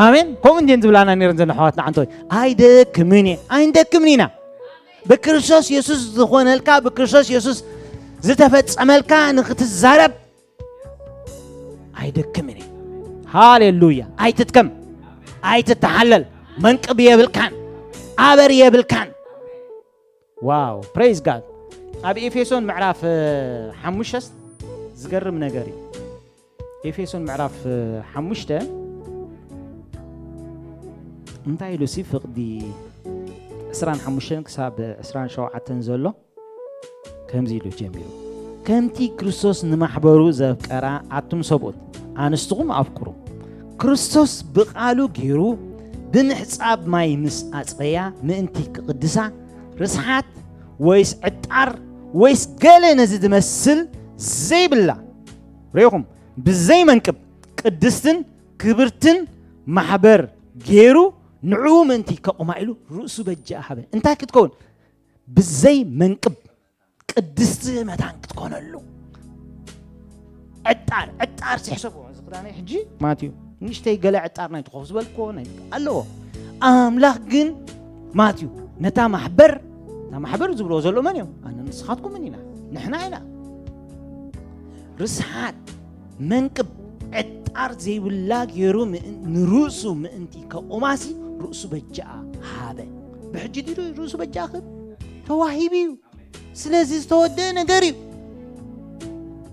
ኣሜን። ከምኡ እንዲን ዝብላና ነይረን ዘን ኣሕዋትና ዓንተወይ ኣይደክምን እየ ኣይንደክምን ኢና። ብክርስቶስ የሱስ ዝኾነልካ ብክርስቶስ የሱስ ዝተፈጸመልካ ንክትዛረብ ኣይደክምን እየ። ሃሌሉያ። ኣይትትከም። ኣይትተሓለል። መንቅብ የብልካን። ኣበር የብልካን። ዋው ፕሬዝ ጋድ። ኣብ ኤፌሶን ምዕራፍ ሓሙሽተስ ዝገርም ነገር እዩ። ኤፌሶን ምዕራፍ ሓሙሽተ እንታይ ኢሉ ሲ ፍቕዲ ዕስራን ሓሙሽተን ክሳብ ዕስራን ሸውዓተን ዘሎ ከምዚ ኢሉ ጀሚሩ። ከምቲ ክርስቶስ ንማሕበሩ ዘፍቀራ ኣቱም ሰብኡት ኣንስትኹም ኣፍቅሩ። ክርስቶስ ብቓሉ ገይሩ ብምሕጻብ ማይ ምስ ኣጽረያ ምእንቲ ክቕድሳ ርስሓት ወይስ ዕጣር ወይስ ገለ ነዚ ዝመስል ዘይብላ ርኢኹም ብዘይ መንቅብ ቅድስትን ክብርትን ማሕበር ገይሩ ንዕኡ ምእንቲ ከቑማ ኢሉ ርእሱ በጃ ሃበ። እንታይ ክትከውን? ብዘይ መንቅብ ቅድስቲ መታን ክትኮነሉ። ዕጣር ዕጣር ሲሕሰቦ እዚ ክዳነይ ሕጂ ማትዩ ንእሽተይ ገለ ዕጣር ናይ ትኾፍ ዝበልኮ ናይ ኣለዎ። ኣምላኽ ግን ማትዩ ነታ ማሕበር እታ ማሕበር ዝብልዎ ዘሎ መን እዮም? ኣነ ንስኻትኩምን ኢና ንሕና ኢና። ርስሓት መንቅብ ዕጣር ዘይብላ ገይሩ ንርእሱ ምእንቲ ከቑማሲ ርእሱ በጃኣ ሃበ። ብሕጂ ድዩ ርእሱ በጃኣ ክብ ተዋሂቡ እዩ። ስለዚ ዝተወደአ ነገር እዩ።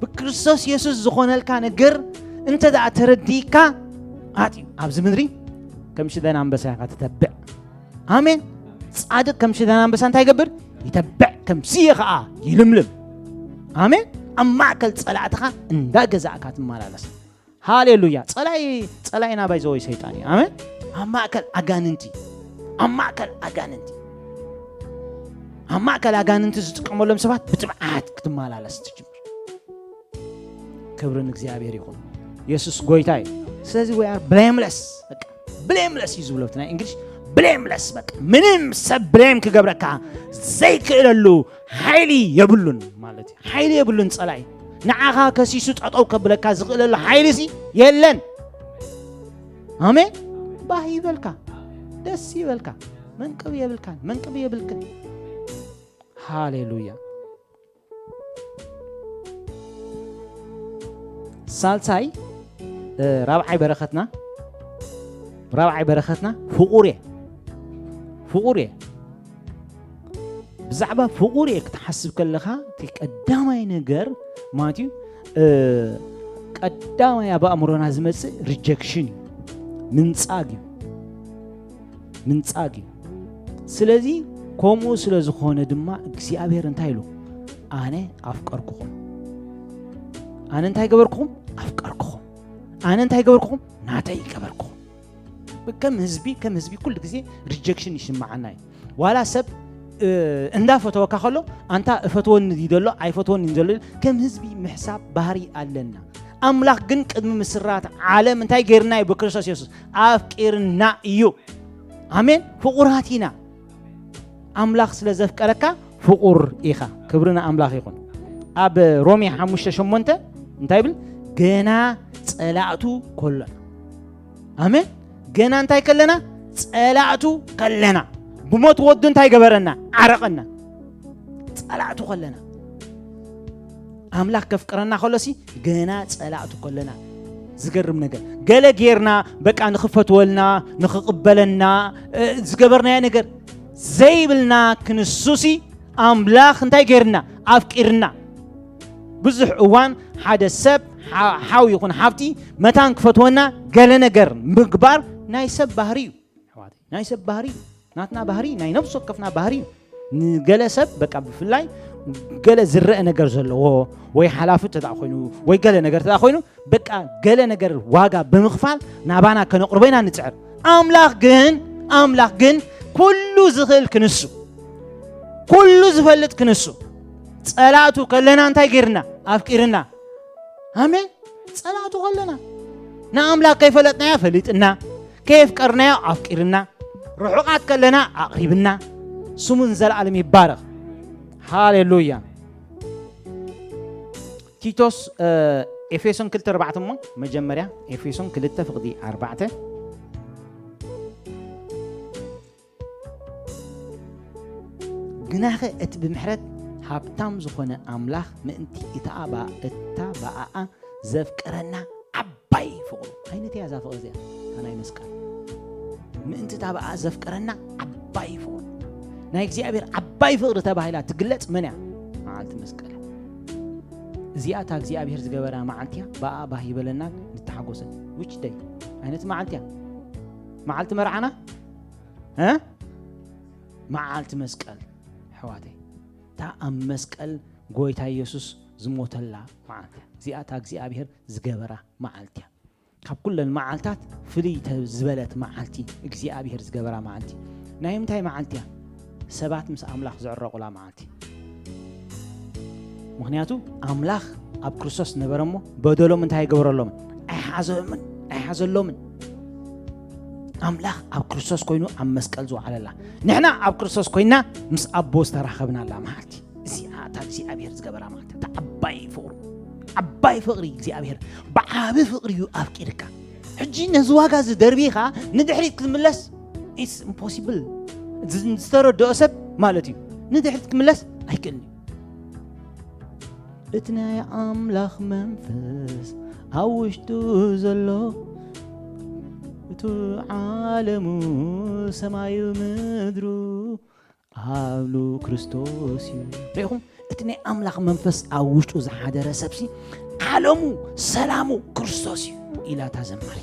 ብክርስቶስ የሱስ ዝኾነልካ ነገር እንተ ደኣ ተረዲእካ ኣትዩ ኣብዚ ምድሪ ከም ሽደን ኣንበሳ ኢኻ ትተብዕ። ኣሜን። ጻድቅ ከም ሽደን ኣንበሳ እንታይ ይገብር? ይተብዕ ከም ስየ ኸዓ ይልምልም። ኣሜን። ኣብ ማእከል ጸላእትኻ እንዳገዛእካ ትመላለስ። ሃሌሉያ። ጸላኢ ጸላኢና ባይዘወይ ሰይጣን እዩ። ኣሜን። ኣብ ማእከል ኣጋንንቲ ኣብ ማእከል ኣጋንንቲ ኣብ ማእከል ኣጋንንቲ ዝጥቀመሎም ሰባት ብትብዓት ክትመላለስ ትጅምር። ክብሪ ንእግዚኣብሔር ይኹን። የሱስ ጎይታ እዩ። ስለዚ we are blameless በቃ blameless እዩ ዝብሎ ናይ እንግሊሽ blameless በቃ ምንም ሰብ ብሌም ክገብረካ ዘይክእለሉ ሓይሊ የብሉን ማለት እዩ። ሓይሊ የብሉን ጸላኢ ንዓኻ ከሲሱ ጠጠው ከብለካ ዝኽእለሉ ሓይሊ ሲ የለን። ኣሜን። ባህ ይበልካ ደስ ይበልካ መንቅብ የብልካን መንቅብ የብልክን። ሃሌሉያ። ሳልሳይ ራብዓይ በረኸትና ራብዓይ በረኸትና ፍቑር እየ ፍቑር እየ። ብዛዕባ ፍቑር እየ ክትሓስብ ከለኻ እቲ ቀዳማይ ነገር ማለት እዩ ቀዳማይ ኣብ ኣእምሮና ዝመፅእ ሪጀክሽን እዩ። ምንፃግ እዩ። ምንጻግ እዩ። ስለዚ ከምኡ ስለ ዝኾነ ድማ እግዚኣብሔር እንታይ ኢሉ? ኣነ ኣፍቀርኩኹም። ኣነ እንታይ ገበርኩኹም? ኣፍቀርኩኹም። ኣነ እንታይ ገበርኩኹም? ናተይ ገበርኩኹም። ከም ህዝቢ ከም ህዝቢ ኩሉ ግዜ ሪጀክሽን ይስምዓና እዩ። ዋላ ሰብ እንዳፈተወካ ከሎ ኣንታ እፈትወኒ ድዩ ዘሎ ኣይፈትወኒ ዘሎ ከም ህዝቢ ምሕሳብ ባህሪ ኣለና። ኣምላኽ ግን ቅድሚ ምስራት ዓለም እንታይ ገይርና እዩ? ብክርስቶስ የሱስ ኣፍቂርና እዩ። ኣሜን። ፍቑራት ኢና። ኣምላኽ ስለ ዘፍቀረካ ፍቑር ኢኻ። ክብሪ ንኣምላኽ ይኹን። ኣብ ሮሜ ሓሙሽተ ሸሞንተ እንታይ ይብል? ገና ጸላእቱ ከሎና። ኣሜን። ገና እንታይ ከለና? ጸላእቱ ከለና። ብሞት ወዱ እንታይ ገበረና? ዓረቐና። ጸላእቱ ከለና። ኣምላኽ ከፍቅረና ከሎሲ ገና ጸላእቱ ከለና ዝገርም ነገር፣ ገለ ጌርና በቃ ንኽፈትወልና፣ ንኽቕበለና፣ እ፣ ዝገበርናዮ ነገር ዘይብልና ክንሱሲ፣ ኣምላኽ እንታይ ጌርና? ኣፍቂርና። ብዙሕ እዋን ሓደ ሰብ፣ ሓ-፣ ሓው ይኹን ሓፍቲ፣ መታን ክፈትወና፣ ገለ ነገር ምግባር ናይ ሰብ ባህሪ እዩ። ኣሕዋተይ፣ ናይ ሰብ ባህሪ እዩ። ናትና ባህሪ፣ ናይ ነፍሲ ወከፍና ባህሪ እዩ። ንገለ ሰብ በቃ ብፍላይ ገለ ዝረአ ነገር ዘለዎ ወይ ሓላፊ እንተ ደኣ ኮይኑ ወይ ገለ ነገር እንተ ደኣ ኮይኑ በቃ ገለ ነገር ዋጋ ብምኽፋል ናባና ከነቕርቦ ኢና ንጽዕር። ኣምላኽ ግን፣ ኣምላኽ ግን ኩሉ ዝኽእል ክንሱ፣ ኩሉ ዝፈልጥ ክንሱ፣ ጸላእቱ ከለና እንታይ ጌርና? ኣፍቂርና። ኣሜን። ጸላእቱ ከለና ንኣምላኽ ከይፈለጥናዮ ፈሊጥና፣ ከየፍቀርናዮ ኣፍቂርና፣ ርሑቓት ከለና ኣቕሪብና። ስሙ ንዘለኣለም ይባረኽ። ሃሌሉያ። ቲቶስ፣ እ፣ ኤፌሶን ክልተ ኣርባዕተ እሞ፣ መጀመርያ ኤፌሶን ክልተ ፍቕዲ ኣርባዕተ። ግናኸ እቲ ብምሕረት ሃብታም ዝኾነ ኣምላኽ ምእንቲ እታ ብኣ-፣ እታ ብኣኣ ዘፍቀረና ዓባይ ፍቕሩ። ዓይነት እያ እዛ ፍቕሪ እዚኣ፣ እታ ናይ መስቀል። ምእንቲ እታ ብኣኣ ዘፍቀረና ዓባይ ፍቕሩ። ናይ እግዚኣብሔር ዓባይ ፍቕሪ ተባሂላ ትግለጽ መን እያ? መዓልቲ መስቀል። እዚኣ እታ እግዚኣብሔር ዝገበራ መዓልቲ እያ፣ ብኣኣ ባህ ይበለናን ንተሓጎሰን። Which day? ዓይነት መዓልቲ እያ? መዓልቲ መርዓና? እ? መዓልቲ መስቀል፣ ኣሕዋተይ። እታ ኣብ መስቀል ጎይታ ኢየሱስ ዝሞተላ መዓልቲ እያ። እዚኣ እታ እግዚኣብሔር ዝገበራ መዓልቲ እያ። ካብ ኩለን መዓልታት ፍልይ ተ-፣ ዝበለት መዓልቲ፣ እግዚኣብሔር ዝገበራ መዓልቲ። ናይ ምንታይ መዓልቲ እያ? ሰባት ምስ ኣምላኽ ዝዕረቑላ መዓልቲ። ምኽንያቱ ኣምላኽ ኣብ ክርስቶስ ነበረ እሞ በደሎም እንታይ ኣይገበረሎምን? ኣይሓዘምን፣ ኣይሓዘሎምን። ኣምላኽ ኣብ ክርስቶስ ኮይኑ ኣብ መስቀል ዝወዓለላ፣ ንሕና ኣብ ክርስቶስ ኮይና ምስ ኣቦ ዝተራኸብናላ መዓልቲ። እዚኣ እታ እግዚኣብሔር ዝገበራ መዓልቲ፣ እታ ዓባይ ፍቕሩ፣ ዓባይ ፍቕሪ እግዚኣብሔር፣ ብዓቢ ፍቕሪ እዩ ኣፍቂርካ። ሕጂ ነዚ ዋጋ እዚ ደርቢኻ ንድሕሪት ክትምለስ፣ it's impossible። ዝ-፣ ዝተረድኦ ሰብ ማለት እዩ። ንድሕሪት ክትምለስ ኣይክእልን እዩ። እቲ ናይ ኣምላኽ መንፈስ ኣብ ውሽጡ ዘሎ፣ እቲ ዓለሙ ሰማዩ ምድሩ ኣብሉ ክርስቶስ እዩ። ርኢኹም? እቲ ናይ ኣምላኽ መንፈስ ኣብ ውሽጡ ዝሓደረ ሰብሲ ዓለሙ ሰላሙ ክርስቶስ እዩ ኢላ እታ ዘማሪ።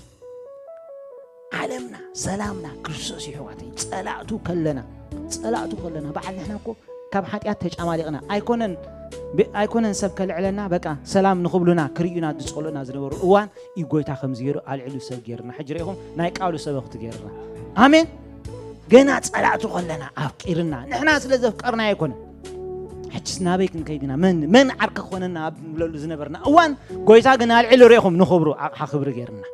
ዓለምና ሰላምና ክርስቶስ እዩ ኣሕዋተይ። ጸላእቱ ከለና፣ ጸላእቱ ከለና፣ በዓል ንሕና እኮ ካብ ሓጢኣት ተጫማሊቕና ኣይኮነን፣ ብ-፣ ኣይኮነን ሰብ ከልዕለና፣ በቃ ሰላም ንኽብሉና ክርእዩና ዝጸልኡና ዝነበሩ እዋን እዩ ጎይታ ከምዚ ገይሩ ኣልዒሉ ሰብ ገይርና። ሕጂ ርኢኹም ናይ ቃሉ ሰበኽቲ ገይርና። ኣሜን። ገና ጸላእቱ ከለና ኣፍቂርና፣ ንሕና ስለ ዘፍቀርና ኣይኮነን። ሕጅስ ናበይ ክንከይድ ኢና? መን፣ መን ዓርኪ ክኾነና ኣብ ንብለሉ ዝነበርና እዋን፣ ጎይታ ግን ኣልዒሉ ርኢኹም ንኽብሩ ኣቕሓ ክብሪ ገይርና።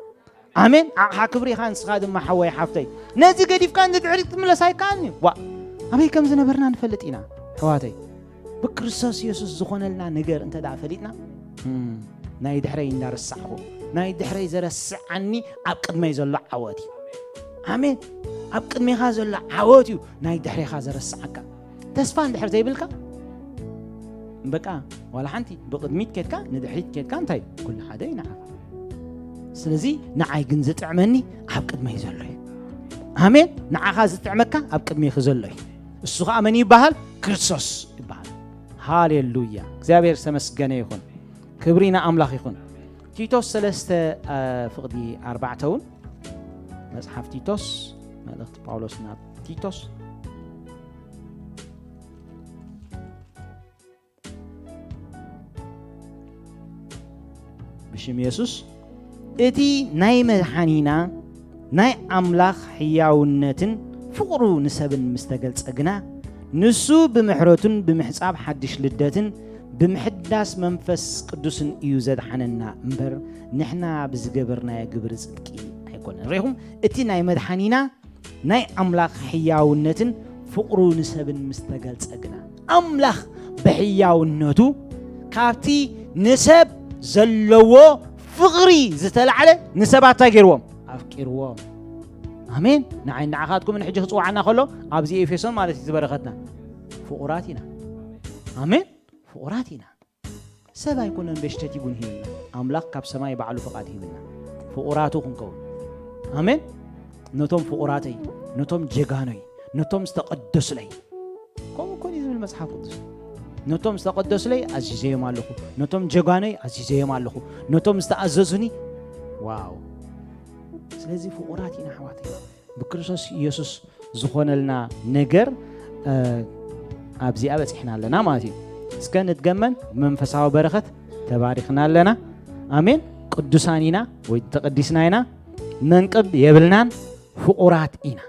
ኣሜን። ኣቕሓ ክብሪ ኢኻ ንስኻ ድማ ሓወይ ሓፍተይ። ነዚ ገዲፍካ ንድሕሪት ክትምለስ ኣይከኣልን እዩ። ዋ፣ ኣበይ ከም ዝነበርና ንፈልጥ ኢና ኣሕዋተይ። ብክርስቶስ የሱስ ዝኾነልና ነገር እንተ ደኣ ፈሊጥና፣ እም፣ ናይ ድሕረይ እንዳረሳዕኹ፣ ናይ ድሕረይ ዘረስዓኒ ኣብ ቅድመይ ዘሎ ዓወት እዩ። ኣሜን። ኣብ ቅድሜኻ ዘሎ ዓወት እዩ ናይ ድሕሬኻ ዘረስዓካ። ተስፋ እንድሕር ዘይብልካ፣ በቃ ዋላ ሓንቲ ብቕድሚት ኬድካ ንድሕሪት ኬድካ እንታይ ኩሉ ሓደ እዩ ንዓኻ። ስለዚ ንዓይ ግን ዝጥዕመኒ ኣብ ቅድመይ ዘሎ እዩ። ኣሜን። ንዓኻ ዝጥዕመካ ኣብ ቅድሜኺ ዘሎ እዩ። እሱ ኸዓ መን ይበሃል? ክርስቶስ ይበሃል። ሃሌሉያ። እግዚኣብሔር ዝተመስገነ ይኹን። ክብሪ ንኣምላኽ ይኹን። ቲቶስ ሰለስተ፣ አ፣ ፍቕዲ ኣርባዕተ እውን፣ መጽሓፍ ቲቶስ፣ መልእኽቲ ጳውሎስ ናብ ቲቶስ። ብሽም የሱስ፣ እቲ ናይ መድሓኒና ናይ ኣምላኽ ሕያውነትን ፍቕሩ ንሰብን ምስ ተገልጸ ግና፣ ንሱ ብምሕረቱን ብምሕጻብ ሓድሽ ልደትን ብምሕዳስ መንፈስ ቅዱስን እዩ ዘድሓነና እምበር፣ ንሕና ብዝገበርናዮ ግብሪ ጽድቂ ኣይኮነን። ርኢኹም? እቲ ናይ መድሓኒና ናይ ኣምላኽ ሕያውነትን ፍቕሩ ንሰብን ምስ ተገልጸ ግና፣ ኣምላኽ ብሕያውነቱ ካብቲ ንሰብ ዘለዎ ፍቕሪ ዝተላዕለ ንሰባት እንታይ ገይርዎም? ኣፍቂርዎም። ኣሜን። ንዓይ ንዓኻትኩምን ሕጂ ክጽውዓና ከሎ ኣብዚ ኤፌሶን ማለት እዩ ዝበረኸትና። ፍቑራት ኢና። ኣሜን። ፍቑራት ኢና። ሰብ ኣይኮነን በሽተት ይጉን ሂብና። ኣምላኽ ካብ ሰማይ ባዕሉ ፍቓድ ሂብና። ፍቑራቱ ክንከውን። ኣሜን። ነቶም ፍቑራተይ፣ ነቶም ጀጋኖይ፣ ነቶም ዝተቐደሱለይ፣ ከምኡ ኮን እዩ ዝብል መጽሓፍ ቅዱስ። ነቶም ዝተቐደሱለይ ኣዚዘዮም ኣለኹ፣ ነቶም ጀጋኖይ ኣዚዘዮም ኣለኹ፣ ነቶም ዝተኣዘዙኒ። ዋው። ስለዚ ፍቑራት ኢና ኣሕዋተይ። ብክርስቶስ ኢየሱስ ዝኾነልና ነገር ኣብዚኣ በፂሕና ኣለና ማለት እዩ። እስከ ንድገመን። ብመንፈሳዊ በረኸት ተባሪኽና ኣለና። ኣሜን። ቅዱሳን ኢና ወይ ተቐዲስና ኢና። መንቅብ የብልናን። ፍቑራት ኢና።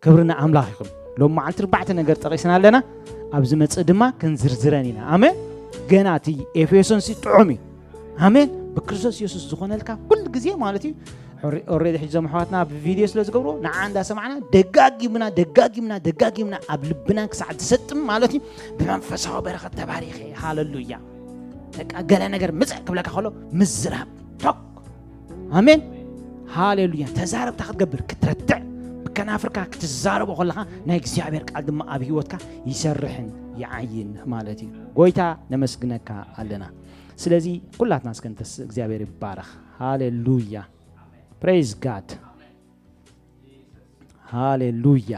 ክብሪ ንኣምላኽ ይኹን። ሎም መዓልቲ ኣርባዕተ ነገር ጠቒስና ኣለና። ኣብ ዝመጽእ ድማ ክንዝርዝረን ኢና። ኣሜን። ገና እቲ ኤፌሶን ሲ ጥዑም እዩ። ኣሜን። ብክርስቶስ የሱስ ዝኾነልካ ኩሉ ግዜ ማለት እዩ። ኦሬዲ ሕጂ ዞም ኣሕዋትና ብቪድዮ ስለ ዝገብርዎ ንዓ እንዳሰማዕና ደጋጊምና ደጋጊምና ደጋጊምና ኣብ ልብና ክሳዕ ዝሰጥም ማለት እዩ። ብመንፈሳዊ በረኸት ተባሪኸ። ሃለሉያ። በቃ ገለ ነገር ምፅእ ክብለካ ከሎ ምዝራብ ቶክ። ኣሜን። ሃሌሉያ። ተዛረብታ ክትገብር ክትረትዕ ብከናፍርካ ክትዛረቦ ከለኻ ናይ እግዚኣብሔር ቃል ድማ ኣብ ህይወትካ ይሰርሕን ይዓይን ማለት እዩ። ጎይታ ነመስግነካ ኣለና። ስለዚ ኩላትና እስከ ንተስ እግዚኣብሔር ይባረኽ። ሃሌሉያ። ፕሬዝ ጋድ። ሃሌሉያ።